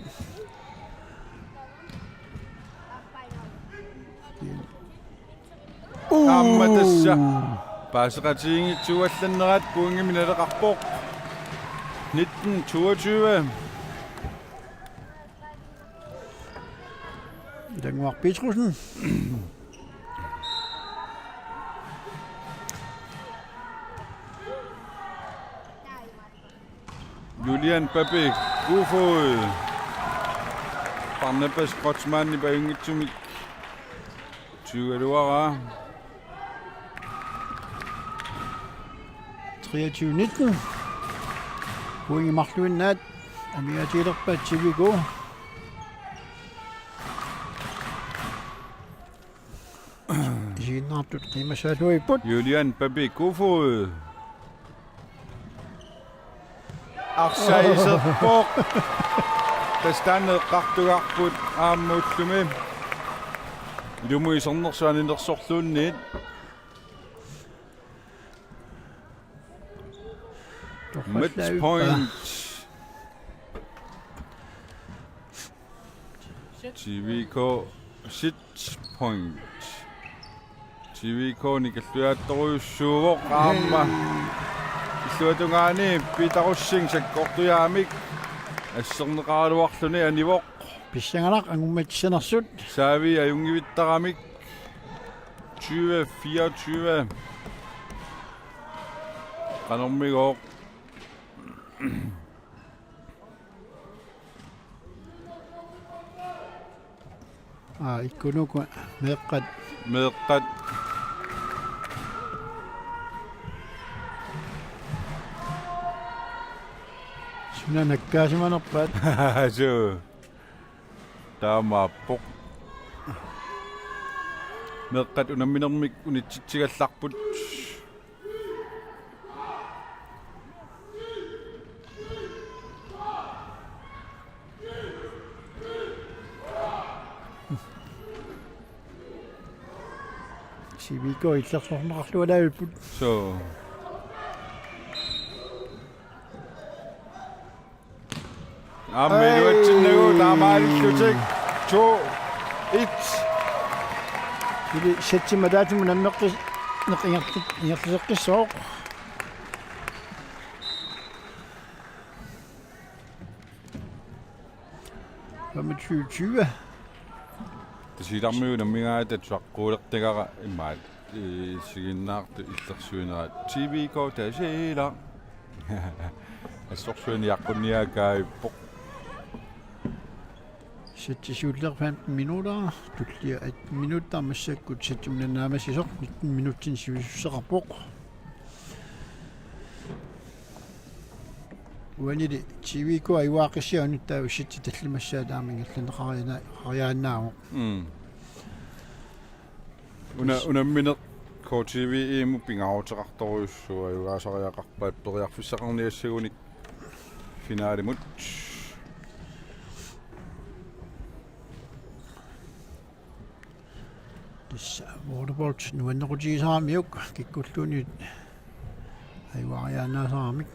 Uu. Aamma tassa. Paaseqatigiinngitsoq allannerat pointimik naleqarpoq. Nitten toogtyve. Danguaq Petrussen. Julian Pape Kofod. Barnabas Kreutzmannip ajunngitsumik tyvegaluaraa. Treogtyve nitten. Pointit marluinnaat amigaatigilerpaat T V K. Isiginnaartut qiimmassaalluipput. Julian Pape Kofod. Arsaq iserpoq. Tassa taanna eqqartugarput aamma ullumi. Ilumut isernersut aninersorluunniit. Match point. T V K set point. T V K nikalluiaattorujussuuvoq aamma. Illuatungaani Peter Rosing sakkortujaamik asserneqaraluarluni anivoq. Pissanganaq angummatissinersut. Saavi ajunngivittaramik. Tyve fireogtyve. Qanormigooq. Aa, ikkunuku meeqqat. Meeqqat. Suna nakkaasimanerpaat? Suu. Taamaappoq. Meeqqat unamminermik unitsitsigallarput. T V K illersorneqarlualaarput. Suu. Aamma iluatsinnagu taamaalillutik. To et. Suli setsimik ataatsimut nammeqqis-, neq-, ingerli-, ingerlateqqissooq. Femogtyve tyve. Tasiilarmiut nammigaat tatsaqquulertagara imaat. Ee, isiginnaartut illersuinerat T V K Tasiilaq. Assorsuiniaqqunniaakaavippoq. Sætti siulleq femten minutter. Tullia atten minutter. Massakkut sættiminnaamassisoq nitten minutter sivisusseqarpoq. Uanili T V K ajugaaqqissiaanut taava sætti tallimassaat aamma ingerlanneqariaannaavoq. Mm. Una-, unammineq K T V-mut pingaaruteqartorujussuuvoq, ajugaasariaqarpaat periarfissaqarniassagunik finalimut. Tassa volleyball nuannequtigisaramiuk kikkulluunniit ajugariaannaasaramik.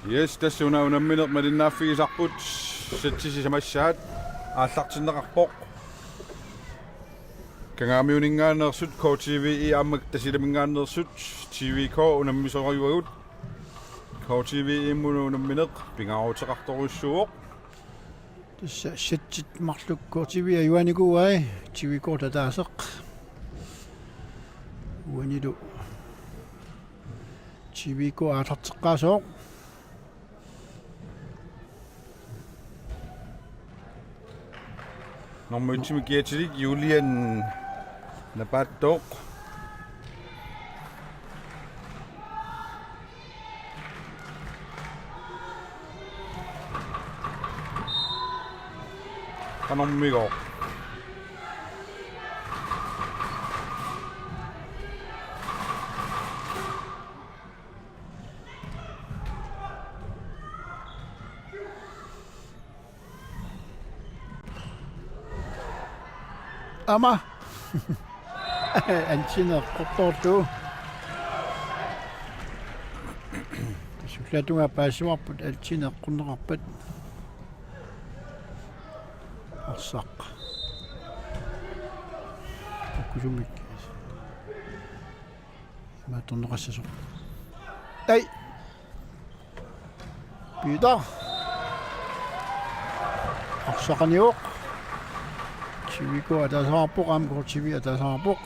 Yes, tassa una unammineq malinnaaffigisarput, setsi sisamassaat aallartinneqarpoq. Kangaamiuninngaanneersut K T V E aamma Tasiilaminngaanneersut T V K unammisorivagut. K T V E-mut unammineq pingaaruteqartorujussuuvoq. Tassa setsit marluk K T V E ajugaanikuuai, T V K ataaseq. Uanilu T V K aallarteqqaasoq. Nummer et-imik kiatilik Julian Napattooq. Qanormigooq. Aamma. Ansineq eqqortoorlugu. Sullaatungaa paasivarput, ansineq eqqorneqarpat. Arsaq. Ukkusumik. Imaattorneqassasoq. Ai. Peter. Arsaq qanioq. T V K ataaseqarpoq, aamma K T V ataaseqarpoq.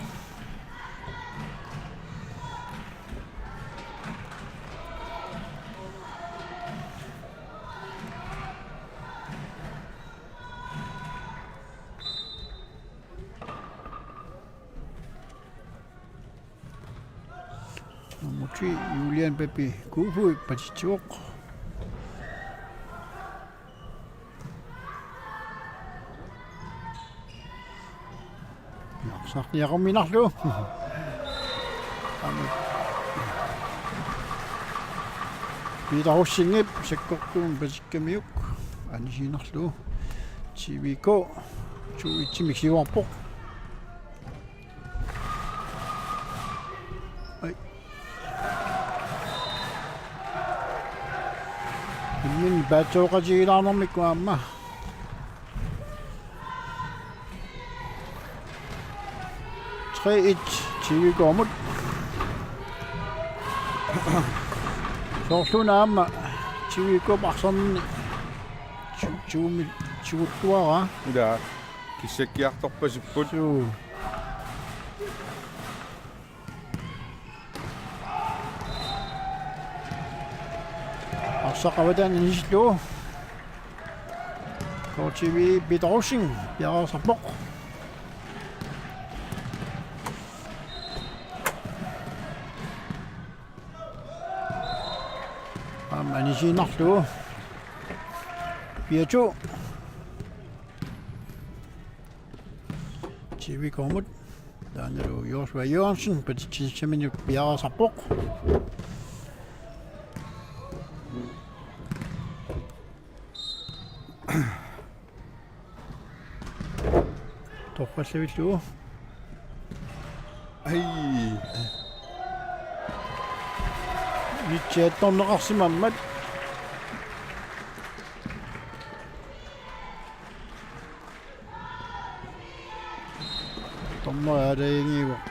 Nummer tre, Julian Pepi Kofod, patitsivoq. Arsaq niaqorminarlugu. Peter Rosingip sakkortuumik patikkamiuk anisiinnarlugu. T V K to et-imik siuarpoq. Ai. Imminut paatsooqatigilaarnermikkut aamma. Tre et T V K-mut. Soorluuna aamma T V K-p arsarnerni su-, suumi suguttuaraa. Ila kissakkiartorpasipput. Suu. Arsaq avataani anisillugu. K T V Peter Rosing piareersarpoq. Aamma anisiinnarlugu. Fire to. T V K-mut. Taannalu Joshua Jørgensen, patitsinissaminut piareersarpoq. Torrallavillugu. Ai. Nitsiattorneqarsimammat. Dommeri aalajangiivoq.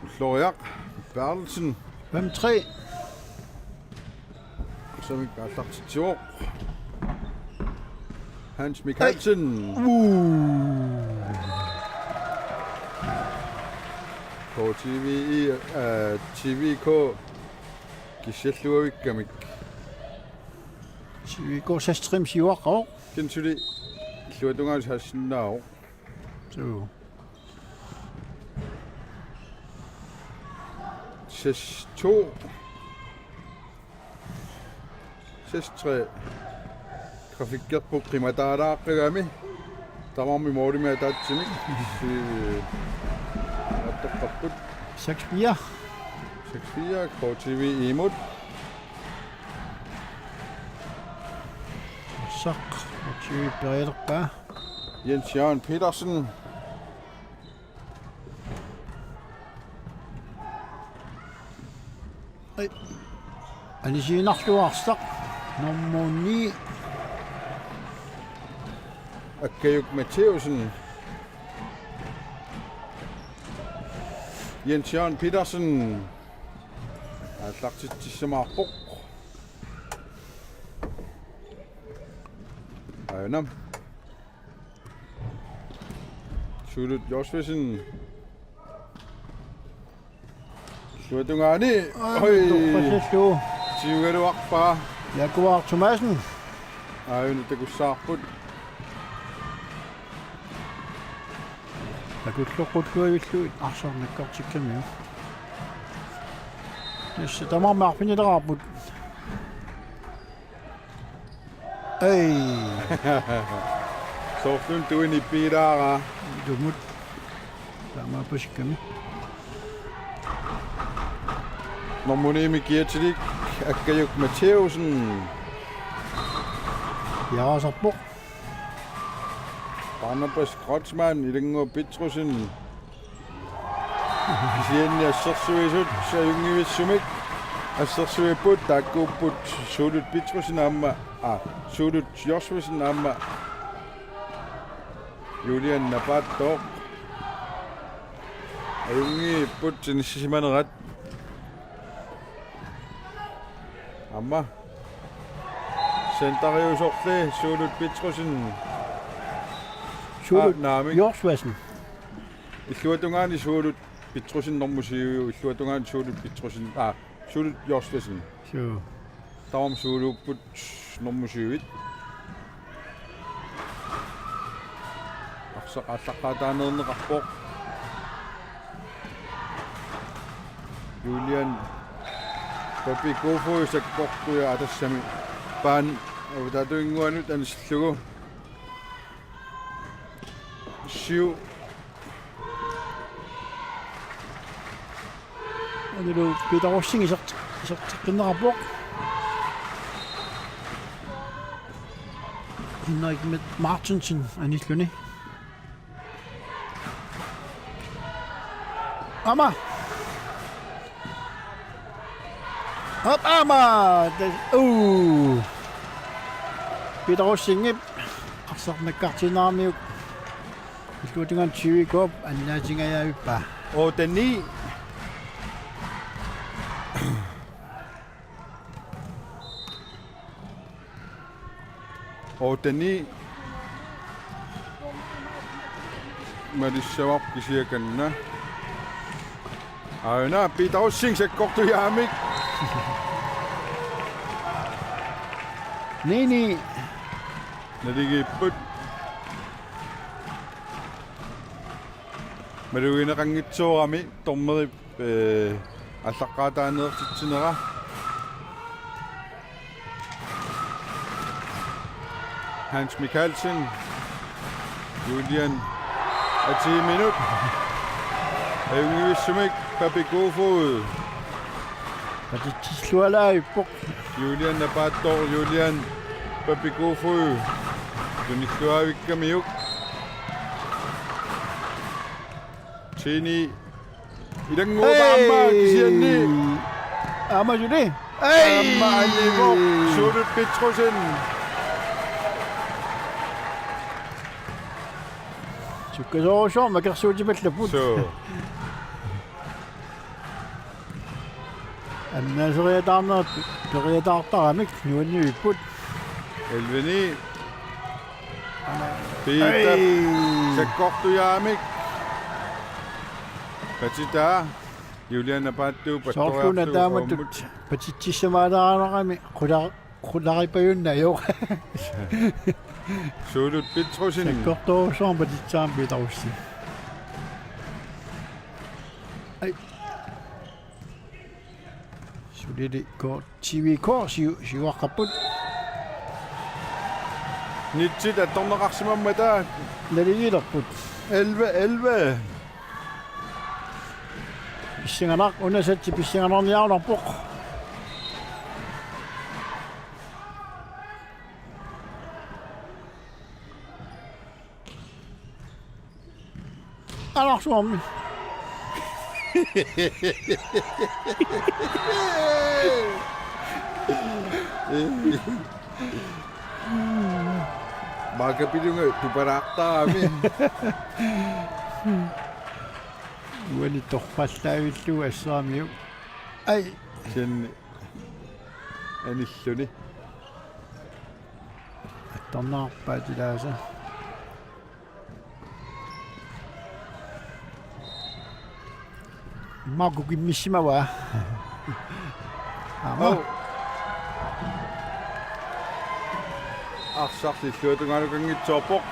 Ulloriaq Berthelsen. Fem tre. Samik aallartitsivoq. Hans Mikkelsen. Uu. K T V E, øh, T V K kissalluavikkamik. T V K seks tre-mik siuaqqavoq. Kisianni illuatungaanut saassinnaavoq. Suu. Seks to. Seks tre. Grafikkerput qimataalaaqqagami. Tamarmik målimik ataatsimik. Si-, attoqqapput. Seks fire. Seks fire, K T V E-mut. Arsaq, K T V perialerpaa. Jens Jørgen Petersen. Ai. Anisiinnarluarsaq. Nummer ni. Akkajuk Matthæusen. Jens Jørgen Petersen. Aallartitsissamaarpoq. Aajuna. Suulut Josefsen. Suatungaani. Oi. Torpasillu. Tiugaluarpaa. Jaguar Thomassen. Aajuna takussavarput. Takulloqqulluarlugit arsaq nakkartikkamiuk. Tassa tamarmik arfinileraarput. Ei. Soorlumi tuini piilaara. Tumut. Taamaappasikkamik. Nummer ni-mi kiatilik Akkajuk Matthæusen. Piareersarpoq. Barnabas Kreutzmann, Ilannguaq Petrussen. Kisianni assersuisut ajunngivissumik assersuipput, taakkuupput Suulut Petrussen aamma, aa, Suulut Josefsen aamma Julian Napaattooq. Ajunngivipput inissisimanerat. Aamma centeriusorli Suulut Petrussen. Suulut Aa, naamik. Josefsen. Illuatungaani Suulut Petrussen nummer syv, illuatungaani Suulut Petrussen. Aa, Suulut Josefsen. Suu. Tamarmik Suuluupput nummer syv-it. Arsaq aallaqqaataaneerneqarpoq. Julian Papikofoi sakkortuja atassami paan avataatuinnguanut anisillugu. Syv. Anilu Peter Rosing iserti-, iserteqqinneqarpoq. Henrik Mit-, Martinsen anilluni. Aamma. Op, aamma. Uu. Peter Rosingip arsaq nakkartiinnaramiuk. Illuatungaani T V K-p annaasingajavippaa. Otte ni. Otte ni. Malissavarput kisianni. Aajuna Peter Rosing sakkortujaamik. Ni ni. Naligiipput. Malugineqanngitsoorami dommerip, eh, aallaqqaataaneersitsinera. Hans Mikaelsen. Julian Atiminut. Ajunngivissumik Papikofoi. Patitsillualaavippoq. Julian Napaattooq, Julian Papikofoi. Tunilluaavikkamiuk. Tini Ilannguup aamma kisianni. Aamma suli. Ei! Aamma anivoq Suulut Petrussen. Sukkasoorujussuarmik akersuutipallapput. Suu. Annaaseriataarnerat periataartaramik nuannivipput. Elleve ni. Peter. Ei. Sakkortujaamik. Patitaa. Julian Napaattooq. Soorluna taamatut patitsissamaalaarami qula-, qularipajunnajoq. Suulut Petrussen. Sakkortoorujussuarmik patitsaammat Peter Rosing. Ai. Sulili K-, T V K siu-, siuaqqapput. Nitsit attorneqarsimammata. Naligiilerput. Elleve elleve. Pissanganaq, una satsi pissanganarniarunarpoq. Qalarsuarmi. Maakapilunga tupalaartarami. Uani torpallaavillugu assaamiuk. Ai. Sen anilluni. Attorneqarpaat ilaasa. Maku kimmissimavaa. Aamma. Au. Arsarlu illuatungaanut kanngitsoorpoq.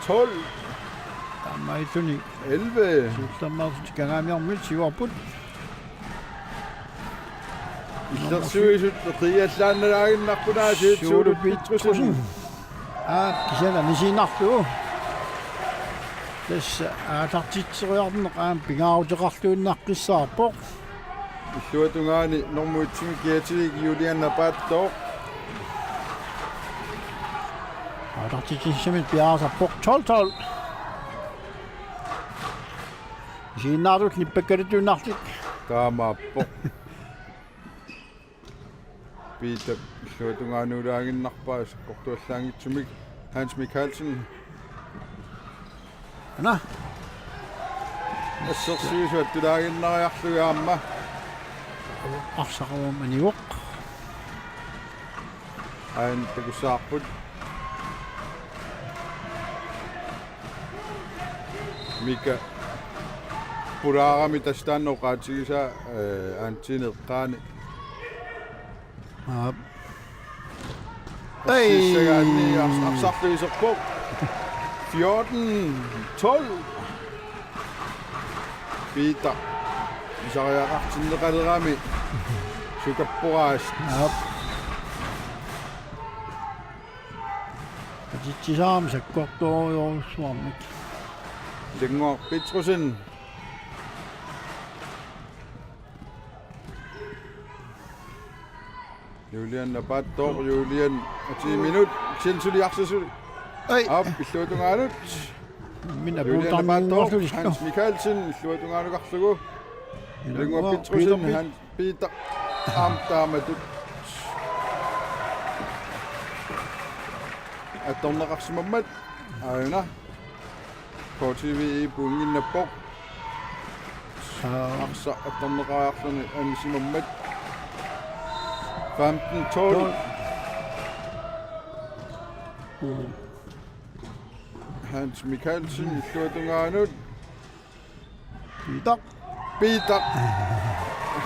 Tolv. Taamaalilluni. Elleve. Siullermeersutit kangaamiormit siuarput. Illersuisut qiallaannalaaginnarput aasiit Suulu Suulu Petrussen. Petrussen. Aa, kisianni anisiinnarlugu. Tassa aallartitseriarneq aamma pingaaruteqarluinnaqqissaarpoq. Illuatungaani normu etimi kiatilik Julian Napaattoq. Aallartitsissamik piareersarpoq tolv tolv. Isiginnaartut nippakkaluttuinnarlik. Taamaappoq. Piitap illuatungaanuulaaginnarpaa sakkortuallaanngitsumik Hans Mikaelsen. Ana. Assersuisut attulaaginnariarlugit aamma. Arsaq aamma anivoq. Aajuna takussavarput. Mika pulaarami tassa taanna oqaatigisaa, eh, Antine eqqaani. Aap. Ei. Sissagaanni ars-, arsarluiserpoq. Fjorten tolv. Piitaq. Pisariaqartinneqalerami. Sukapporaas. Aap. Atitsisaam sakkortoorujussuarmik. Ilannguaq Petrussen. Julian Napaattoq, Julian ati minut, kisianni suli arsaq suli. Ai. Aap, illuatungaanut. Minna Julian Napaattoq, puutarninnguarlusi. Hans Mikaelsen, illuatungaanukarlugu. Ilannguaq Petrussen, Peter Piit. Hans Piitaq. Aamma taamatut. Attorneqarsimammat. Aajuna. K T V E pointinnappoq. Aa. Arsaq attorneqariarluni anisimammat. Femten tolv. Tolv. Hans Mikaelsen illuatungaanut. Piitaq. Piitaq.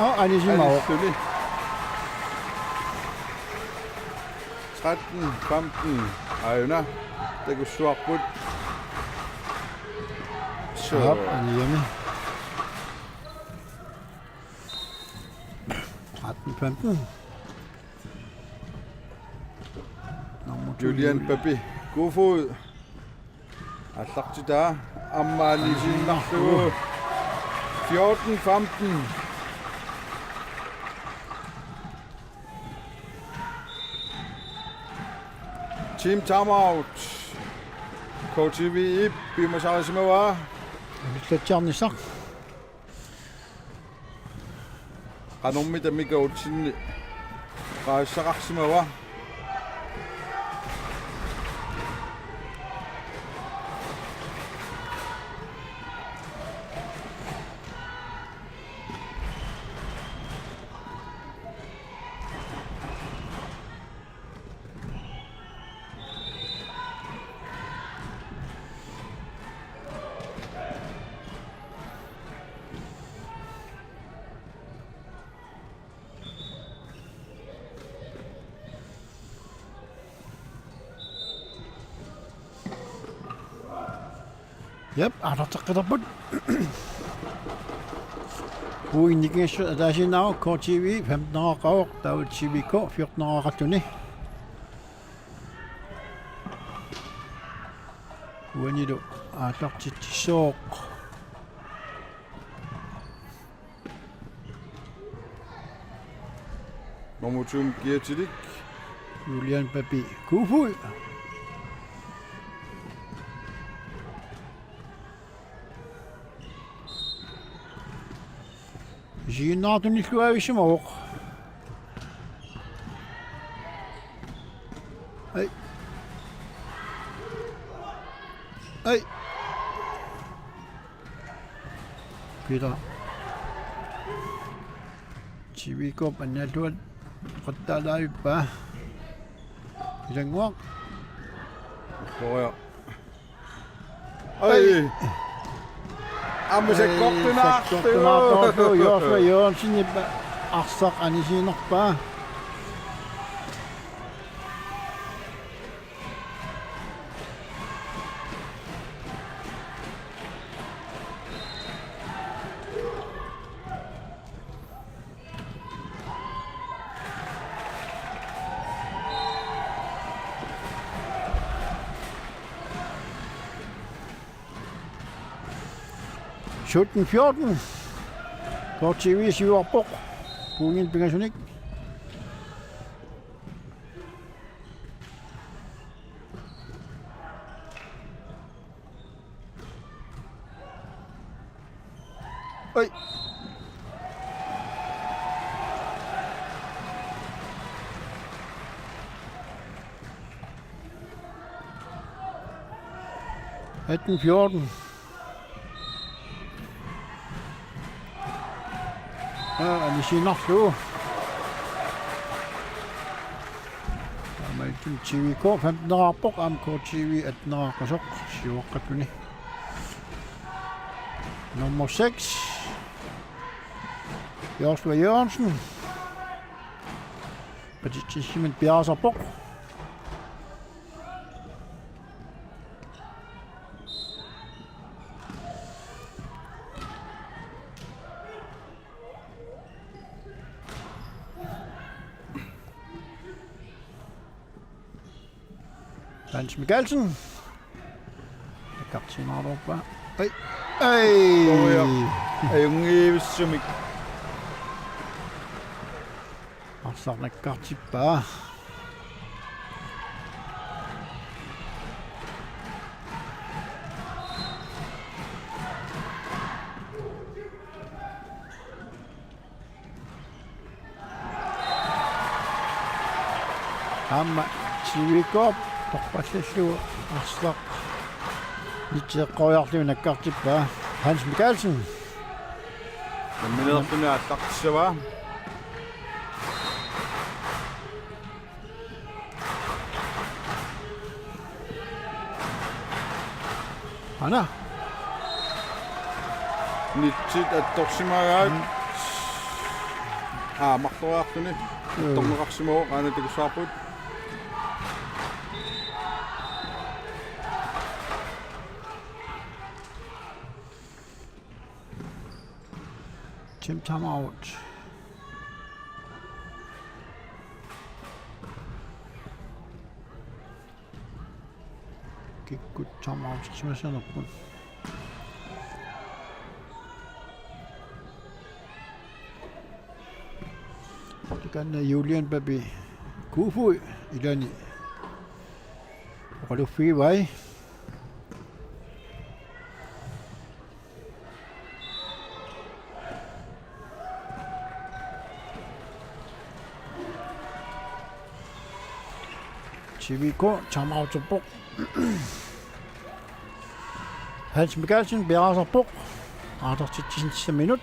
Aa, anisimavoq. Anilluni. Tretten femten. Aajuna. Takussavarput. Så. Aap, aniami. Tretten femten. Nummer to, Julian Julian. Papi Kofod. Aallartitaa aamma anisiinnarlugu. Fjorten femten. Team timeout. K T V E piumasarisimavaa. Millatsiarnissaq. Qanormita Mika Olsen oqaaseqarsimava? Jep, aallarteqqittarput. Uinnikingassut ataasiinnaavoq K T V femten-eqarpoq, taava T V K fjorten-eqarluni. Uanilu aallartitsissooq. Nummer to kiatilik. Julian Papi Kofod. Siunnaartunilluavissimavoq. Ai. Ai. Peter. T V-kop annaalluat qattaalaavippaa. Ilannguaq. Korea. Ai. Ai. Aamma sakkortunaarlugu. Sakkortunaarlugu, Joshua Jørgensenip arsaq anisiinerpaa. Sytten fjorten. K T V siuarpoq. Puunin pingasunik. Oj. Atten fjorten. Aa, anisiinnarlugu. Aamma T V K femten-eraarpoq, aamma K T V atten-eraaqqusoq siuaqqalluni. Nummer seks, Joshua Jørgensen. Patitsissimit piareersarpoq. Hans Mikkelsen. Nakkartiinnarluarpaa. Ai. Ai. Oj. Ajunngivissumik. Arsaq nakkartippaa. Aamma T V K-p torpallallugu arsaq nitseqqoriarluni nakkartippaa Hans Mikkelsen. Nammineerluni aallartissavaa. Ana. Nitsit attorsimagaat. Mm. Aa, marloriarluni. Mm. Attorneqarsimavoq, aana takussavarput. Team timeout. Kikkut timeoutersimasanerput. Takanna Julian Papi Kofod ilani oqaluffigivai. T V K timeouterpoq. Hans Mikkelsen piareersarpoq. Aallartitsissaminnut.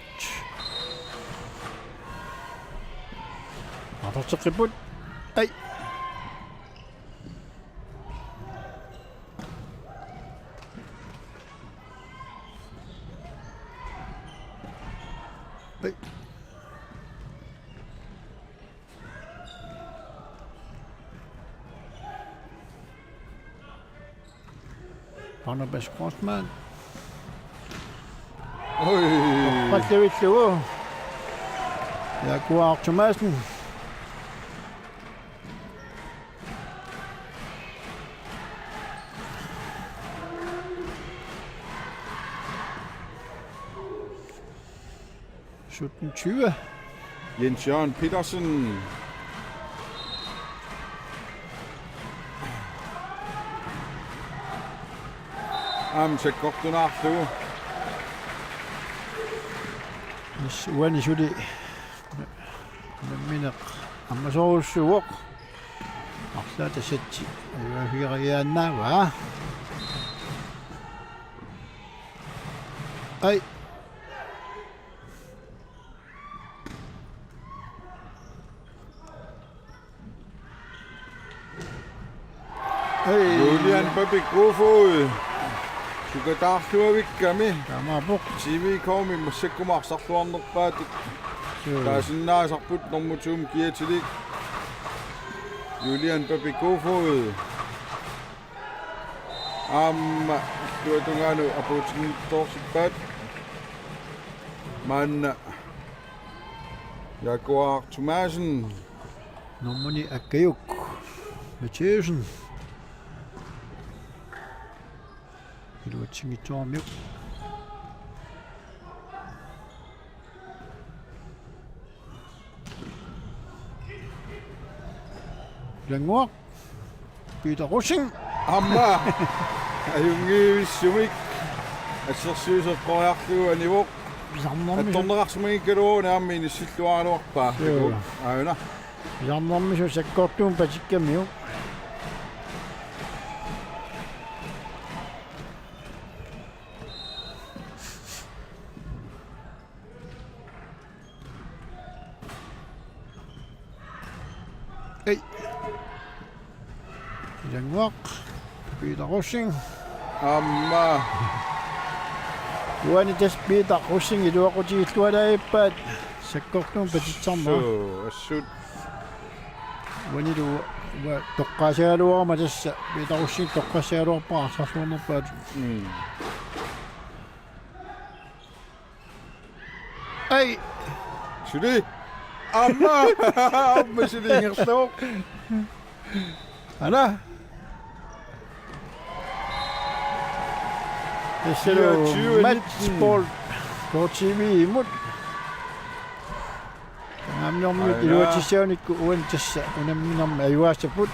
Aallarteqqipput. Ai. Ai. Barnabas Grossmann. Oj. Pallivillugu. Jaguar Thomassen. Sytten tyve. Jens Jørgen Petersen. Aamma sakkortunaarlugu. Uani suli nammineq ammasorujussuuvoq. Arlaata setsi ajugaaffigigaannaavaa. Ai. Ai. Julian Pape Kofod. Sukataarluavikkami. Taamaappoq. T V-mi massakkut arsarluarnerpaatut. Suu. Taasinnaasarput normu to-mi kiatilik. Julian Pape Kofod. Aamma illuatungaanut apuutinngitsoorsippaa. Maanna Jaguar Thomassen. Normu-ni Akkajuk Mathiassen. Iluatsinngitsooramiuk. Ilannguaq. Peter Rosing. Aamma. Ajunngivissumik. Assersuisoq eqqoriarlugu anivoq. Pisarnermisut. Attorneqarsimagikkaluarlugu aamma inissilluaraluarpaa. Joo. Aajuna. Pisarnermisut sakkortuumik patikkamiuk. Ei. Ilannguaq. Peter Rosing. Aamma. Uani tassa Peter Rosing iluaqutigillualaarpaat sakkortuumik patitsisarmat. Suu, assut. Uanilu uanga toqqaasagaluarama tassa Peter Rosing toqqassagaluarpara arsarluarnerpaatut. Mm. Ai. Suli. Aamma. Aamma suli ingerlavoq. Aana. Tassa fireogtyve nitten. Matchball. K T V-mut. Aamma normu. Aana. Iluatsissaanikku uani tassa unamminermi ajugaassapput.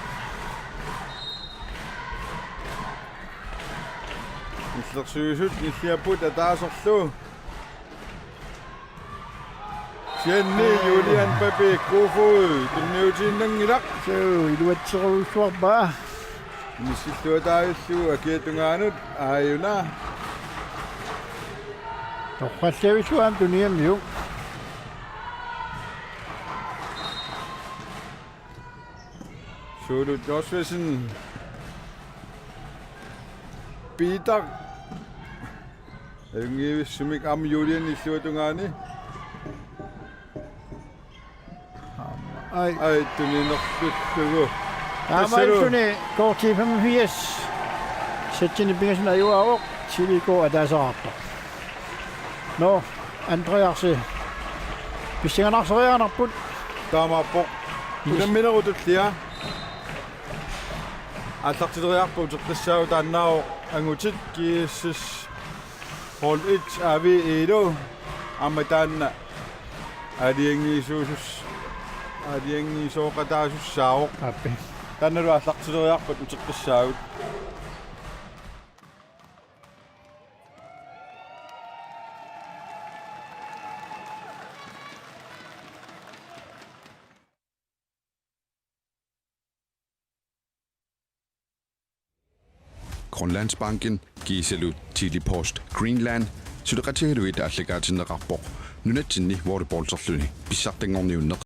Illersuisut nilliapput ataaserlu. Kisianni Julian Pape Kofod tunniutiinnanngilaq. Suu, iluatserujussuarpaa. Inissilluataarlugu akiatungaanut aajuna. Toqqallavissuaq tuniammiuk. Suulut Josefsen. Peter. Ajunngivissumik aamma Julian illuatungaani. Ai. Ai, tuninerlullugu. Taamaalilluni K T femogfirs. Sætsini pingasuni ajugaavoq, T L K ataaseqartoq. Nå, Andreas. Pissanganarsereernarput. Taamaappoq. Yes. Unamminerup tullia. Aallartileriarpat uteqqissaagut taannaavoq angutit G S S hold et A V E-lu aamma taanna aalajangiisuusus-, aalajangiisooqataasussaavoq. Aappi. Taannalu aallartileriarpat uteqqissaagut. Grønlandsbanken kiisalu Tele-Post Greenland suleqatigalugit aallakaatinneqarpoq nunatsinni volleyballerluni pissartanngorniunneq.